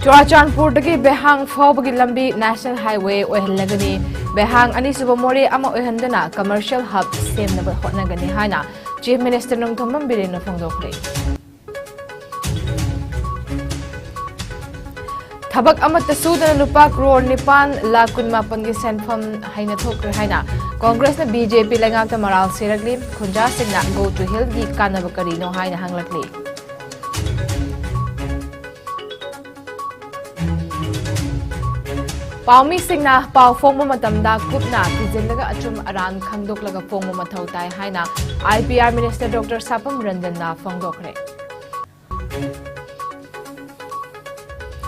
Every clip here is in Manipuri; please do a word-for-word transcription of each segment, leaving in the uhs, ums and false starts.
ꯆꯨꯔꯥꯆꯥꯟꯄꯨꯔꯗꯒꯤ ꯕꯦꯍꯥꯡ ꯐꯥꯎꯕꯒꯤ ꯂꯝꯕꯤ National Highway ꯑꯣꯏꯍꯜꯂꯒꯅꯤ꯫ ꯕꯦꯍꯥꯡ ꯑꯅꯤꯁꯨꯕ ꯃꯣꯔꯦ ꯑꯃ ꯑꯣꯏꯍꯟꯗꯨꯅ commercial hub ꯁꯦꯝꯅꯕ ꯍꯣꯠꯅꯒꯅꯤ ꯍꯥꯏꯅ Chief Minister ꯅꯣꯡꯊꯣꯝꯕꯝ ꯕꯤꯔꯦꯟꯅ ꯐꯣꯡꯗꯣꯛꯈ꯭ꯔꯦ꯫ ꯊꯕꯛ ꯑꯃꯠꯇ ꯁꯨꯗꯅ ꯂꯨꯄꯥ ꯀ꯭ꯔꯣꯔ ꯅꯤꯄꯥꯟ ꯂꯥꯈ ꯀꯨꯟꯃꯥꯄꯟꯒꯤ ꯁꯦꯟꯐꯝ ꯍꯩꯅ ꯊꯣꯛꯈ꯭ꯔꯦ ꯍꯥꯏꯅ ꯀꯣꯡꯒ꯭ꯔꯦꯁꯅ BJP ꯂꯩꯉꯥꯛꯇ ꯃꯔꯥꯜ ꯁꯤꯔꯛꯂꯤ꯫ ꯈꯨꯟꯖꯥꯁꯤꯡꯅ Go to Hellꯒꯤ ꯀꯥꯟꯅꯕ ꯀꯔꯤꯅꯣ ꯍꯥꯏꯅ ꯍꯪꯂꯛꯂꯤ꯫ ꯄꯥꯎꯃꯤꯁꯤꯡꯅ ꯄꯥꯎ ꯐꯣꯡꯕ ꯃꯇꯝꯗ ꯀꯨꯞꯅ ꯊꯤꯖꯤꯜꯂꯒ ꯑꯆꯨꯝ ꯑꯔꯥꯟ ꯈꯪꯗꯣꯛꯂꯒ ꯐꯣꯡꯕ ꯃꯊꯧ ꯇꯥꯏ ꯍꯥꯏꯅ IPR Minister Doctor ꯁꯥꯄꯝ ꯔꯟꯖꯟꯅ ꯐꯣꯡꯗꯣꯛꯈ꯭ꯔꯦ꯫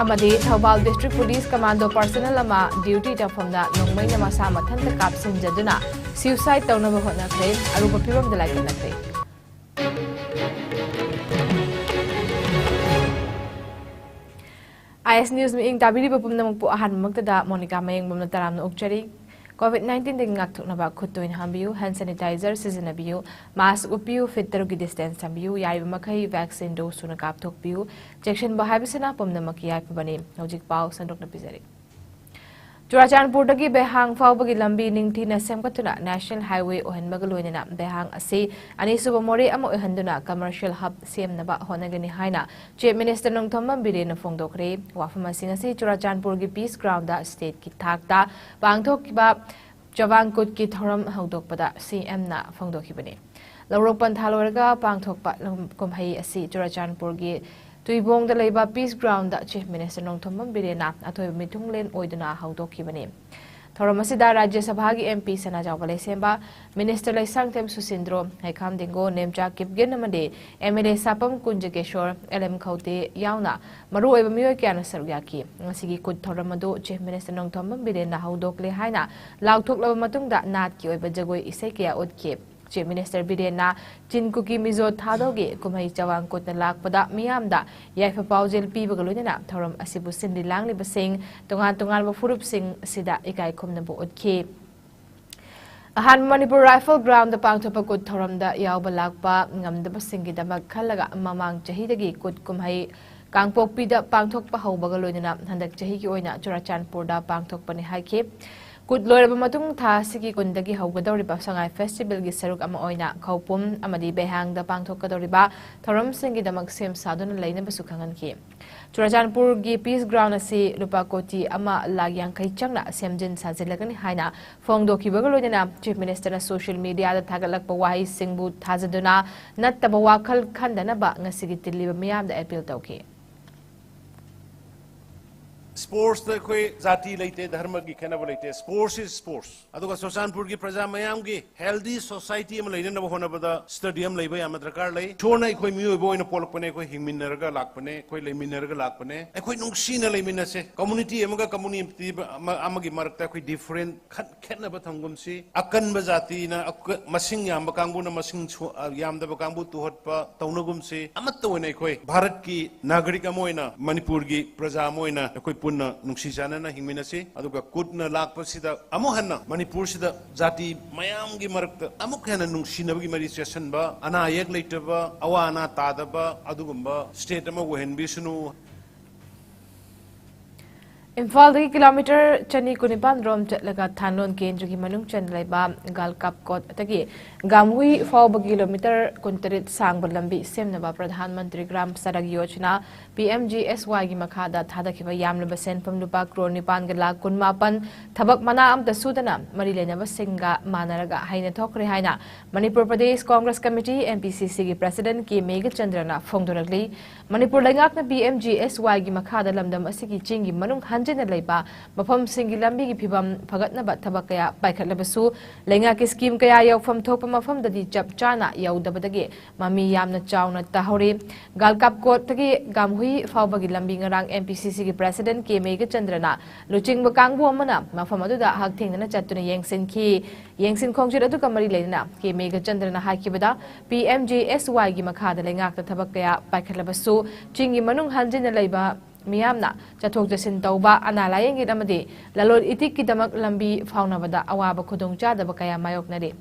ꯑꯃꯗꯤ Thoubal District Police Commando personnel ꯑꯃ duty ꯇꯧꯐꯝꯗ ꯅꯣꯡꯃꯩꯅ ꯃꯁꯥ ꯃꯊꯟꯇ ꯀꯥꯞꯁꯤꯟꯖꯗꯨꯅ suicide ꯇꯧꯅꯕ ꯍꯣꯠꯅꯈ꯭ꯔꯦ꯫ ꯑꯔꯨꯕ ꯐꯤꯕꯝꯗ ꯂꯥꯏꯀꯠꯅꯈ꯭ꯔꯦ꯫ IS News ꯃꯤꯠꯌꯦꯡ ꯇꯥꯕꯤꯔꯤꯕ ꯄꯨꯝꯅꯃꯛꯄꯨ ꯑꯍꯥꯟꯕꯃꯛꯇꯗ ꯃꯣꯅꯤꯀꯥ ꯃꯌꯦꯡꯕꯝꯅ ꯇꯔꯥꯝꯅ ꯑꯣꯛꯆꯔꯤ꯫ COVID nineteenꯗꯒꯤ ꯉꯥꯛꯊꯣꯛꯅꯕ ꯈꯨꯠ ꯇꯣꯏꯅ ꯍꯥꯝꯕꯤꯌꯨ, hand sanitizer ꯁꯤꯖꯤꯟꯅꯕꯤꯌꯨ, mask ꯎꯞꯄꯤꯌꯨ, feet ꯇꯔꯨꯛꯀꯤ distance ꯊꯝꯕꯤꯌꯨ, ꯌꯥꯔꯤꯕ ꯃꯈꯩ vaccine dose ꯁꯨꯅ ꯀꯥꯞꯊꯣꯛꯄꯤꯌꯨ꯫ ꯆꯦꯛꯁꯤꯟꯕ ꯍꯥꯏꯕꯁꯤꯅ ꯄꯨꯝꯅꯃꯛꯀꯤ ꯌꯥꯏꯐꯕꯅꯤ꯫ ꯍꯧꯖꯤꯛ ꯄꯥꯎ ꯁꯟꯗꯣꯛꯅ ꯄꯤꯖꯔꯤ꯫ ꯆꯨꯔꯥꯆꯥꯟꯄꯨꯔꯗꯒꯤ ꯕꯦꯍꯥꯡ ꯐꯥꯎꯕꯒꯤ ꯂꯝꯕꯤ ꯅꯤꯡꯊꯤꯅ ꯁꯦꯝꯒꯠꯇꯨꯅ National Highway ꯑꯣꯏꯍꯟꯕꯒ ꯂꯣꯏꯅꯅ ꯕꯦꯍꯥꯡ ꯑꯁꯤ ꯑꯅꯤꯁꯨꯕ ꯃꯣꯔꯦ ꯑꯃ ꯑꯣꯏꯍꯟꯗꯨꯅ commercial hub ꯁꯦꯝꯅꯕ ꯍꯣꯠꯅꯒꯅꯤ ꯍꯥꯏꯅ Chief Minister ꯅꯣꯡꯊꯣꯝꯕꯝ ꯕꯤꯔꯦꯟꯅ ꯐꯣꯡꯗꯣꯛꯈ꯭ꯔꯦ꯫ ꯋꯥꯐꯝ ꯑꯁꯤ ꯉꯁꯤ ꯆꯨꯔꯥꯆꯥꯟꯄꯨꯔꯒꯤ Peace Groundꯗ stateꯀꯤ ꯊꯥꯛꯇ ꯄꯥꯡꯊꯣꯛꯈꯤꯕ ꯆꯋꯥꯡ ꯀꯨꯠꯀꯤ ꯊꯧꯔꯝ ꯍꯧꯗꯣꯛꯄꯗ CMꯅ ꯐꯣꯡꯗꯣꯛꯈꯤꯕꯅꯤ꯫ ꯂꯧꯔꯣꯛ ꯄꯟꯊꯥ ꯂꯣꯏꯔꯒ ꯄꯥꯡꯊꯣꯛꯄ ꯀꯨꯝꯍꯩ ꯑꯁꯤ ꯆꯨꯔꯥꯆꯥꯟꯄꯨꯔꯒꯤ ꯇꯨꯏꯕꯣꯡꯗ ꯂꯩꯕ Peace Groundꯗ Chief Minister ꯅꯣꯡꯊꯣꯝꯕꯝ ꯕꯤꯔꯦꯟꯅ ꯑꯊꯣꯏꯕ ꯃꯤꯊꯨꯡꯂꯦꯟ ꯑꯣꯏꯗꯨꯅ ꯍꯧꯗꯣꯛꯈꯤꯕꯅꯤ꯫ ꯊꯧꯔꯝ ꯑꯁꯤꯗ ꯔꯥꯖ꯭ꯌ ꯁꯚꯥꯒꯤ MP ꯁꯅꯥꯖꯥꯎꯕ ꯂꯩꯁꯦꯝꯕ, Minister ꯂꯩꯁꯥꯡꯊꯦꯝ ꯁꯨꯁꯤꯟꯗ꯭ꯔꯣ, ꯍꯩꯈꯥꯝ ꯗꯤꯡꯒꯣ, ꯅꯦꯝꯆꯥ ꯀꯤꯞꯒꯦꯟ ꯑꯃꯗꯤ MLA ꯁꯥꯄꯝ ꯀꯨꯟꯖꯒꯦꯁꯣꯔ, LM ꯈꯧꯇꯦ ꯌꯥꯎꯅ ꯃꯔꯨꯑꯣꯏꯕ ꯃꯤꯑꯣꯏ ꯀꯌꯥꯅ ꯁꯔꯨꯛ ꯌꯥꯈꯤ꯫ ꯉꯁꯤꯒꯤ ꯀꯨꯠ ꯊꯧꯔꯝ ꯑꯗꯨ Chief Minister ꯅꯣꯡꯊꯣꯝꯕꯝ ꯕꯤꯔꯦꯟꯅ ꯍꯧꯗꯣꯛꯂꯦ ꯍꯥꯏꯅ ꯂꯥꯎꯊꯣꯛꯂꯕ ꯃꯇꯨꯡꯗ ꯅꯥꯠꯀꯤ ꯑꯣꯏꯕ ꯖꯒꯣꯏ ꯏꯁꯩ ꯀꯌꯥ ꯎꯠꯈꯤ꯫ Chief Minister ꯕꯤꯔꯦꯟꯅ ꯆꯤꯟ ꯀꯨꯀꯤ ꯃꯤꯖꯣ ꯊꯥꯗꯧꯒꯤ ꯀꯨꯝꯍꯩ ꯆꯋꯥꯡ ꯀꯨꯠꯅ ꯂꯥꯛꯄꯗ ꯃꯤꯌꯥꯝꯗ ꯌꯥꯏꯐ ꯄꯥꯎꯖꯦꯜ ꯄꯤꯕꯒ ꯂꯣꯏꯅꯅ ꯊꯧꯔꯝ ꯑꯁꯤꯕꯨ ꯁꯤꯟꯂꯤ ꯂꯥꯡꯂꯤꯕꯁꯤꯡ, ꯇꯣꯉꯥꯟ ꯇꯣꯉꯥꯟꯕ ꯐꯨꯔꯨꯞꯁꯤꯡ ꯑꯁꯤꯗ ꯏꯀꯥꯏ ꯈꯨꯝꯅꯕ ꯎꯠꯈꯤ꯫ ꯑꯍꯥꯟꯕ ꯃꯅꯤꯄꯨꯔ Rifle Groundꯗ ꯄꯥꯡꯊꯣꯛꯄ ꯀꯨꯠ ꯊꯧꯔꯝꯗ ꯌꯥꯎꯕ ꯂꯥꯛꯄ ꯉꯝꯗꯕꯁꯤꯡꯒꯤꯗꯃꯛ ꯈꯜꯂꯒ ꯃꯃꯥꯡ ꯆꯍꯤꯗꯒꯤ ꯀꯨꯠ ꯀꯨꯝꯍꯩ ꯀꯥꯡꯄꯣꯛꯄꯤꯗ ꯄꯥꯡꯊꯣꯛꯄ ꯍꯧꯕꯒ ꯂꯣꯏꯅꯅ ꯍꯟꯗꯛ ꯆꯍꯤꯒꯤ ꯑꯣꯏꯅ ꯆꯨꯔꯥꯆꯥꯟꯄꯨꯔꯗ ꯄꯥꯡꯊꯣꯛꯄꯅꯤ ꯍꯥꯏꯈꯤ꯫ ꯀꯨꯠ ꯂꯣꯏꯔꯕ ꯃꯇꯨꯡ ꯊꯥ ꯑꯁꯤꯒꯤ ꯀꯨꯟꯗꯒꯤ ꯍꯧꯒꯗꯧꯔꯤꯕ ꯁꯉꯥꯏ ꯐꯦꯁꯇꯤꯚꯦꯜꯒꯤ ꯁꯔꯨꯛ ꯑꯃ ꯑꯣꯏꯅ ꯈꯧꯄꯨꯝ ꯑꯃꯗꯤ ꯕꯦꯍꯥꯡꯗ ꯄꯥꯡꯊꯣꯛꯀꯗꯧꯔꯤꯕ ꯊꯧꯔꯝꯁꯤꯡꯒꯤꯗꯃꯛ ꯁꯦꯝ ꯁꯥꯗꯨꯅ ꯂꯩꯅꯕꯁꯨ ꯈꯪꯍꯟꯈꯤ꯫ ꯆꯨꯔꯥꯆꯥꯟꯄꯨꯔꯒꯤ ꯄꯤꯁ ꯒ꯭ꯔꯥꯎꯟ ꯑꯁꯤ ꯂꯨꯄꯥ ꯀꯣꯇꯤ ꯑꯃ ꯂꯥꯈ ꯌꯥꯡꯈꯩ ꯆꯪꯅ ꯁꯦꯝꯖꯤꯟ ꯁꯥꯖꯤꯜꯂꯒꯅꯤ ꯍꯥꯏꯅ ꯐꯣꯡꯗꯣꯛꯈꯤꯕꯒ ꯂꯣꯏꯅꯅ ꯆꯤꯐ ꯃꯤꯅꯤꯁꯇꯔꯅ ꯁꯣꯁꯤꯌꯦꯜ ꯃꯤꯗꯤꯌꯥꯗ ꯊꯥꯒꯠꯂꯛꯄ ꯋꯥꯍꯩꯁꯤꯡꯕꯨ ꯊꯥꯖꯗꯨꯅ ꯅꯠꯇꯕ ꯋꯥꯈꯜ ꯈꯟꯗꯅꯕ ꯉꯁꯤꯒꯤ ꯇꯤꯜꯂꯤꯕ ꯃꯤꯌꯥꯝꯗ ꯑꯦꯄꯤꯜ ꯇꯧꯈꯤ꯫ ꯁ꯭ꯄꯣꯔꯠꯁꯇ ꯑꯩꯈꯣꯏ ꯖꯥꯇꯤ ꯂꯩꯇꯦ, ꯙꯔꯃꯒꯤ ꯈꯦꯠꯅꯕ ꯂꯩꯇꯦ꯫ Sports is sports꯫ ꯑꯗꯨꯒ ꯆꯨꯔꯆꯥꯟꯄꯨꯔꯒꯤ ꯄ꯭ꯔꯖꯥ ꯃꯌꯥꯝꯒꯤ healthy society ꯑꯃ ꯂꯩꯅꯅꯕ ꯍꯣꯠꯅꯕꯗ stadium ꯂꯩꯕ ꯌꯥꯝꯅ ꯗꯔꯀꯥꯔ ꯂꯩ꯫ ꯏꯁꯣꯔꯅ ꯑꯩꯈꯣꯏ ꯃꯤꯑꯣꯏꯕ ꯑꯣꯏꯅ ꯄꯣꯛꯂꯛꯄꯅꯦ, ꯑꯩꯈꯣꯏ ꯍꯤꯡꯃꯤꯟꯅꯔꯒ ꯂꯥꯛꯄꯅꯦ, ꯑꯩꯈꯣꯏ ꯂꯩꯃꯤꯟꯅꯔꯒ ꯂꯥꯛꯄꯅꯦ꯫ ꯑꯩꯈꯣꯏ ꯅꯨꯡꯁꯤꯅ ꯂꯩꯃꯤꯟꯅꯁꯦ꯫ Community ꯑꯃꯒ community ꯑꯃ-, ꯑꯃꯒꯤ ꯃꯔꯛꯇ ꯑꯩꯈꯣꯏ different ꯈꯠ-, ꯈꯦꯠꯅꯕ ꯊꯝꯒꯨꯝꯁꯤ꯫ ꯑꯀꯟꯕ ꯖꯥꯇꯤꯅ ꯑꯀ-, ꯃꯁꯤꯡ ꯌꯥꯝꯕ ꯀꯥꯡꯕꯨꯅ ꯃꯁꯤꯡ ꯁꯨ-, ꯑ, ꯌꯥꯝꯗꯕ ꯀꯥꯡꯕꯨ ꯇꯨꯍꯠꯄ ꯇꯧꯅꯒꯨꯝꯁꯤ꯫ ꯑꯃꯠꯇ ꯑꯣꯏꯅ ꯑꯩꯈꯣꯏ ꯚꯥꯔꯠꯀꯤ ꯅꯥꯒꯔꯤꯛ ꯑꯃ ꯑꯣꯏꯅ, ꯃꯅꯤꯄꯨꯔꯒꯤ ꯄ꯭ꯔꯖꯥ ꯑꯃ ꯑꯣꯏꯅ ꯑꯩꯈꯣꯏ ꯄꯨꯟꯅ ꯅꯨꯡꯁꯤ ꯆꯥꯟꯅꯅ ꯍꯤꯡꯃꯤꯟꯅꯁꯤ꯫ ꯑꯗꯨꯒ ꯀꯨꯠꯅ ꯂꯥꯛꯄꯁꯤꯗ ꯑꯃꯨꯛ ꯍꯟꯅ ꯃꯅꯤꯄꯨꯔꯁꯤꯗ ꯖꯥꯇꯤ ꯃꯌꯥꯝꯒꯤ ꯃꯔꯛꯇ ꯑꯃꯨꯛ ꯍꯦꯟꯅ ꯅꯨꯡꯁꯤꯅꯕꯒꯤ ꯃꯔꯤ ꯆꯦꯠꯁꯤꯟꯕ, ꯑꯅꯥ ꯑꯌꯦꯛ ꯂꯩꯇꯕ, ꯑꯋꯥ ꯑꯅꯥ ꯇꯥꯗꯕ ꯑꯗꯨꯒꯨꯝꯕ state ꯑꯃ ꯑꯣꯏꯍꯟꯕꯤꯁꯅꯨ꯫ ꯏꯝꯐꯥꯜꯗꯒꯤ ꯀꯤꯂꯣꯃꯤꯇꯔ ꯆꯅꯤ ꯀꯨꯟꯅꯤꯄꯥꯟ ꯔꯣꯝ ꯆꯠꯂꯒ ꯊꯥꯟꯂꯣꯟ ꯀꯦꯟꯗ꯭ꯔꯒꯤ ꯃꯅꯨꯡ ꯆꯟꯅ ꯂꯩꯕ ꯒꯥꯜꯀꯥꯞꯀꯣꯠꯇꯒꯤ ꯒꯥꯝꯍꯨꯏ ꯐꯥꯎꯕꯒꯤ ꯀꯤꯂꯣꯃꯤꯇꯔ ꯀꯨꯟꯇꯔꯦꯠ ꯁꯥꯡꯕ ꯂꯝꯕꯤ ꯁꯦꯝꯅꯕ Pradhan Mantri Gram Sadak Yojana, P M G S ꯋꯥꯏꯒꯤ ꯃꯈꯥꯗ ꯊꯥꯗꯈꯤꯕ ꯌꯥꯝꯂꯕ ꯁꯦꯟꯐꯝ ꯂꯨꯄꯥ ꯀ꯭ꯔꯣꯔ ꯅꯤꯄꯥꯟꯒ ꯂꯥꯈ ꯀꯨꯟꯃꯥꯄꯟ ꯊꯕꯛ ꯃꯅꯥ ꯑꯃꯠꯇ ꯁꯨꯗꯅ ꯃꯔꯤ ꯂꯩꯅꯕꯁꯤꯡꯒ ꯃꯥꯟꯅꯔꯒ ꯍꯩꯅ ꯊꯣꯛꯈ꯭ꯔꯦ ꯍꯥꯏꯅ Manipur Pradesh Congress committee, M P ꯁꯤ ꯁꯤꯒꯤ ꯄ꯭ꯔꯁꯤꯗꯦꯟꯠ ꯀꯦ ꯃꯦꯘꯆꯟꯗ꯭ꯔꯅ ꯐꯣꯡꯗꯣꯔꯛꯂꯤ꯫ ꯃꯅꯤꯄꯨꯔ ꯂꯩꯉꯥꯛꯅ ꯄꯤ ꯑꯦꯝ ꯖꯤ ꯑꯦꯁ ꯋꯥꯏꯒꯤ ꯃꯈꯥꯗ ꯂꯝꯗꯝ ꯑꯁꯤꯒꯤ ꯆꯤꯡꯒꯤ ꯃꯅꯨꯡ ꯍꯟꯖꯤꯟꯅ ꯂꯩꯕ ꯃꯐꯝꯁꯤꯡꯒꯤ ꯂꯝꯕꯤꯒꯤ ꯐꯤꯕꯝ ꯐꯒꯠꯅꯕ ꯊꯕꯛ ꯀꯌꯥ ꯄꯥꯏꯈꯠꯂꯕꯁꯨ, ꯂꯩꯉꯥꯛꯀꯤ scheme ꯀꯌꯥ ꯌꯧꯐꯝ ꯊꯣꯛꯄ ꯃꯐꯝꯗꯗꯤ ꯆꯞ ꯆꯥꯅ ꯌꯧꯗꯕꯗꯒꯤ ꯃꯃꯤ ꯌꯥꯝꯅ ꯆꯥꯎꯅ ꯇꯥꯍꯧꯔꯤ꯫ ꯒꯥꯜꯀꯥꯞꯀꯣꯠꯇꯒꯤ ꯒꯥꯝꯍꯨꯏ ꯐꯥꯎꯕꯒꯤ ꯂꯝꯕꯤ ꯉꯔꯥꯡ ꯑꯦꯝ ꯄꯤ ꯁꯤ ꯁꯤꯒꯤ ꯄ꯭ꯔꯁꯤꯗꯦꯟꯠ ꯀꯦ ꯃꯦꯘꯆꯟꯗ꯭ꯔꯅ ꯂꯨꯆꯤꯡꯕ ꯀꯥꯡꯕꯨ ꯑꯃꯅ ꯃꯐꯝ ꯑꯗꯨꯗ ꯍꯛꯊꯦꯡꯅꯅ ꯆꯠꯇꯨꯅ ꯌꯦꯡꯁꯤꯟꯈꯤ꯫ ꯌꯦꯡꯁꯤꯟ ꯈꯣꯡꯖꯠ ꯑꯗꯨꯒ ꯃꯔꯤ ꯂꯩꯅꯅ ꯀꯦ ꯃꯦꯘꯆꯟꯗ꯭ꯔꯅ ꯍꯥꯏꯈꯤꯕꯗ, ꯄꯤ ꯑꯦꯝ ꯖꯤ ꯑꯦꯁ ꯋꯥꯏꯒꯤ ꯃꯈꯥꯗ ꯂꯩꯉꯥꯛꯇ ꯊꯕꯛ ꯀꯌꯥ ꯄꯥꯏꯈꯠꯂꯕꯁꯨ, ꯆꯤꯡꯒꯤ ꯃꯅꯨꯡ ꯍꯟꯖꯤꯟꯅ ꯂꯩꯕ ꯃꯤꯌꯥꯝꯅ ꯆꯠꯊꯣꯛ ꯆꯠꯁꯤꯟ ꯇꯧꯕ, ꯑꯅꯥ ꯂꯥꯌꯦꯡꯒꯤ ꯑꯃꯗꯤ ꯂꯂꯣꯟ ꯏꯇꯤꯛꯀꯤꯗꯃꯛ ꯂꯝꯕꯤ ꯐꯥꯎꯅꯕꯗ ꯑꯋꯥꯕ ꯈꯨꯗꯣꯡꯆꯥꯗꯕ ꯀꯌꯥ ꯃꯥꯌꯣꯛꯅꯔꯤ꯫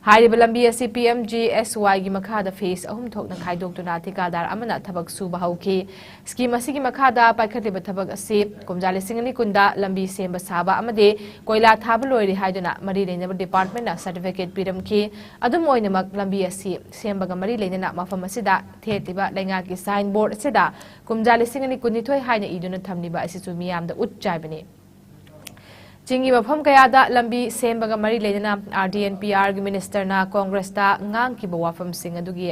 ꯍꯥꯏꯔꯤꯕ ꯂꯝꯕꯤ ꯑꯁꯤ ꯄꯤ ꯑꯦꯝ ꯖꯤ ꯑꯦꯁ ꯋꯥꯏꯒꯤ ꯃꯈꯥꯗ ꯐꯦꯁ ꯑꯍꯨꯝ ꯊꯣꯛꯅ ꯈꯥꯏꯗꯣꯛꯇꯨꯅ ꯊꯤꯀꯥꯗꯥꯔ ꯑꯃꯅ ꯊꯕꯛ ꯁꯨꯕ ꯍꯧꯈꯤ꯫ ꯁ꯭ꯀꯤꯝ ꯑꯁꯤꯒꯤ ꯃꯈꯥꯗ ꯄꯥꯏꯈꯠꯂꯤꯕ ꯊꯕꯛ ꯑꯁꯤ ꯀꯨꯝꯖꯥ ꯂꯤꯁꯤꯡ ꯑꯅꯤ ꯀꯨꯟꯗ ꯂꯝꯕꯤ ꯁꯦꯝꯕ ꯁꯥꯕ ꯑꯃꯗꯤ ꯀꯣꯏꯂꯥ ꯊꯥꯕ ꯂꯣꯏꯔꯦ ꯍꯥꯏꯗꯨꯅ ꯃꯔꯤ ꯂꯩꯅꯕ ꯗꯤꯄꯥꯔꯠꯃꯦꯟꯅ ꯁꯔꯇꯤꯐꯤꯀꯦꯠ ꯄꯤꯔꯝꯈꯤ꯫ ꯑꯗꯨꯝ ꯑꯣꯏꯅꯃꯛ, ꯂꯝꯕꯤ ꯑꯁꯤ ꯁꯦꯝꯕꯒ ꯃꯔꯤ ꯂꯩꯅꯅ ꯃꯐꯝ ꯑꯁꯤꯗ ꯊꯦꯠꯂꯤꯕ ꯂꯩꯉꯥꯛꯀꯤ ꯁꯥꯏꯟ ꯕꯣꯔꯗ ꯑꯁꯤꯗ ꯀꯨꯝꯖꯥ ꯂꯤꯁꯤꯡ ꯑꯅꯤ ꯀꯨꯟꯅꯤꯊꯣꯏ ꯍꯥꯏꯅ ꯏꯗꯨꯅ ꯊꯝꯂꯤꯕ ꯑꯁꯤꯁꯨ ꯃꯤꯌꯥꯝꯗ ꯎꯠ ꯆꯥꯏꯕꯅꯤ꯫ ꯆꯤꯡꯒꯤ ꯃꯐꯝ ꯀꯌꯥꯗ ꯂꯝꯕꯤ ꯁꯦꯝꯕꯒ ꯃꯔꯤ ꯂꯩꯅꯅ ꯑꯥꯔ ꯗꯤ ꯑꯦꯟ ꯄꯤ ꯑꯥꯔꯒꯤ ꯃꯤꯅꯤꯁꯇꯔꯅ ꯀꯣꯡꯒ꯭ꯔꯦꯁꯇ ꯉꯥꯡꯈꯤꯕ ꯋꯥꯐꯝꯁꯤꯡ ꯑꯗꯨꯒꯤ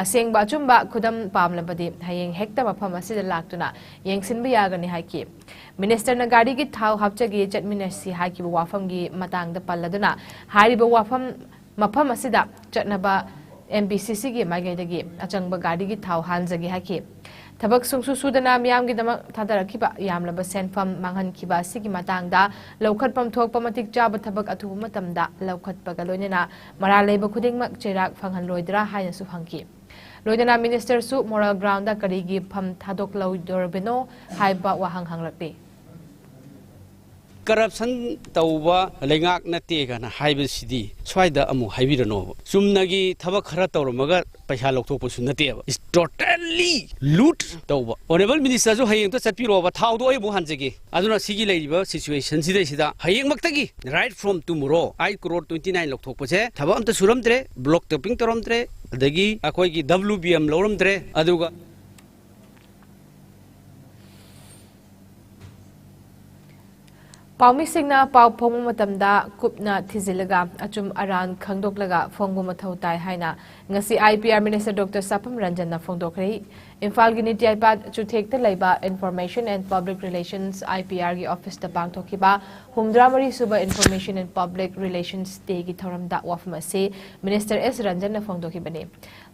ꯑꯁꯦꯡꯕ ꯑꯆꯨꯝꯕ ꯈꯨꯗꯝ ꯄꯥꯝꯂꯕꯗꯤ ꯍꯌꯦꯡ ꯍꯦꯛꯇ ꯃꯐꯝ ꯑꯁꯤꯗ ꯂꯥꯛꯇꯨꯅ ꯌꯦꯡꯁꯤꯟꯕ ꯌꯥꯒꯅꯤ ꯍꯥꯏꯈꯤ꯫ ꯃꯤꯅꯤꯁꯇꯔꯅ ꯒꯥꯔꯤꯒꯤ ꯊꯥꯎ ꯍꯥꯞꯆꯒꯦ, ꯆꯠꯃꯤꯟꯅꯁꯤ ꯍꯥꯏꯈꯤꯕ ꯋꯥꯐꯝꯒꯤ ꯃꯇꯥꯡꯗ ꯄꯜꯂꯗꯨꯅ ꯍꯥꯏꯔꯤꯕ ꯋꯥꯐꯝ ꯃꯐꯝ ꯑꯁꯤꯗ ꯆꯠꯅꯕ ꯑꯦꯝ ꯕꯤ ꯁꯤ ꯁꯤꯒꯤ ꯃꯥꯏꯀꯩꯗꯒꯤ ꯑꯆꯪꯕ ꯒꯥꯔꯤꯒꯤ ꯊꯥꯎ ꯍꯥꯟꯖꯒꯦ ꯍꯥꯏꯈꯤ꯫ ꯊꯕꯛ ꯁꯨꯡꯁꯨ ꯁꯨꯗꯅ ꯃꯤꯌꯥꯝꯒꯤꯗꯃꯛ ꯊꯥꯗꯔꯛꯈꯤꯕ ꯌꯥꯝꯂꯕ ꯁꯦꯟꯐꯝ ꯃꯥꯡꯍꯟꯈꯤꯕ ꯑꯁꯤꯒꯤ ꯃꯇꯥꯡꯗ ꯂꯧꯈꯠꯐꯝ ꯊꯣꯛꯄ ꯃꯇꯤꯛ ꯆꯥꯕ ꯊꯕꯛ ꯑꯊꯨꯕ ꯃꯇꯝꯗ ꯂꯧꯈꯠꯄꯒ ꯂꯣꯏꯅꯅ ꯃꯔꯥꯜ ꯂꯩꯕ ꯈꯨꯗꯤꯡꯃꯛ ꯆꯩꯔꯥꯛ ꯐꯪꯍꯜꯂꯣꯏꯗ꯭ꯔꯥ ꯍꯥꯏꯅꯁꯨ ꯍꯪꯈꯤ꯫ ꯂꯣꯏꯅꯅ ꯃꯤꯅꯤꯁꯇꯔꯁꯨ ꯃꯣꯔꯦꯜ ꯒ꯭ꯔꯥꯎꯟꯗ ꯀꯔꯤꯒꯤ ꯐꯝ ꯊꯥꯗꯣꯛꯂꯣꯏꯗꯧꯔꯤꯕꯅꯣ ꯍꯥꯏꯕ ꯋꯥꯍꯪ ꯍꯪꯂꯛꯂꯤ꯫ ꯀꯔꯞꯁꯟ ꯇꯧꯕ ꯂꯩꯉꯥꯛ ꯅꯠꯇꯦ ꯀꯥꯏꯅ ꯍꯥꯏꯕꯁꯤꯗꯤ ꯁ꯭ꯋꯥꯏꯗ ꯑꯃꯨꯛ ꯍꯥꯏꯕꯤꯔꯅꯣꯕ꯫ ꯆꯨꯝꯅꯒꯤ ꯊꯕꯛ ꯈꯔ ꯇꯧꯔꯝꯃꯒ ꯄꯩꯁꯥ ꯂꯧꯊꯣꯛꯄꯁꯨ ꯅꯠꯇꯦꯕ꯫ It's totally loot ꯇꯧꯕ꯫ Honourable Minister ꯁꯨ ꯍꯌꯦꯡ ꯑꯝꯇ ꯆꯠꯄꯤꯔꯣꯕ, ꯊꯥꯎꯗꯣ ꯑꯩ ꯑꯃꯨꯛ ꯍꯥꯟꯖꯒꯦ꯫ ꯑꯗꯨꯅ ꯁꯤꯒꯤ ꯂꯩꯔꯤꯕ situation ꯁꯤꯗꯩꯁꯤꯗ ꯍꯌꯦꯡꯃꯛꯇꯒꯤ right from tomorrow, I crore twenty nine ꯂꯧꯊꯣꯛꯄꯁꯦ ꯊꯕꯛ ꯑꯝꯇ ꯁꯨꯔꯝꯗ꯭ꯔꯦ, block tapping ꯇꯧꯔꯝꯗ꯭ꯔꯦ, ꯑꯗꯒꯤ ꯑꯩꯈꯣꯏꯒꯤ W B M ꯂꯧꯔꯝꯗ꯭ꯔꯦ, ꯑꯗꯨꯒ ꯄꯥꯎꯃꯤꯁꯤꯡꯅ ꯄꯥꯎ ꯐꯣꯡꯕ ꯃꯇꯝꯗ ꯀꯨꯞꯅ ꯊꯤꯖꯤꯜꯂꯒ ꯑꯆꯨꯝ ꯑꯔꯥꯟ ꯈꯪꯗꯣꯛꯂꯒ ꯐꯣꯡꯕ ꯃꯊꯧ ꯇꯥꯏ ꯍꯥꯏꯅ ꯉꯁꯤ I P R Minister Doctor ꯁꯥꯄꯝ ꯔꯟꯖꯟꯅ ꯐꯣꯡꯗꯣꯛꯈ꯭ꯔꯦ꯫ ꯏꯝꯐꯥꯜꯒꯤ ꯅꯤꯇꯤ ꯑꯥꯏꯄꯥꯠ ꯆꯨꯊꯦꯛꯇ ꯂꯩꯕ Information and Public Relations, I P R ꯒꯤ office ꯇ ꯄꯥꯡꯊꯣꯛꯈꯤꯕ ꯍꯨꯝꯗ꯭ꯔꯥ ꯃꯔꯤ ꯁꯨꯕ Information and Public Relations Day ꯒꯤ ꯊꯧꯔꯝꯗ ꯋꯥꯐꯝ ꯑꯁꯤ Minister ꯑꯦꯁ ꯔꯟꯖꯟꯅ ꯐꯣꯡꯗꯣꯛꯈꯤꯕꯅꯤ꯫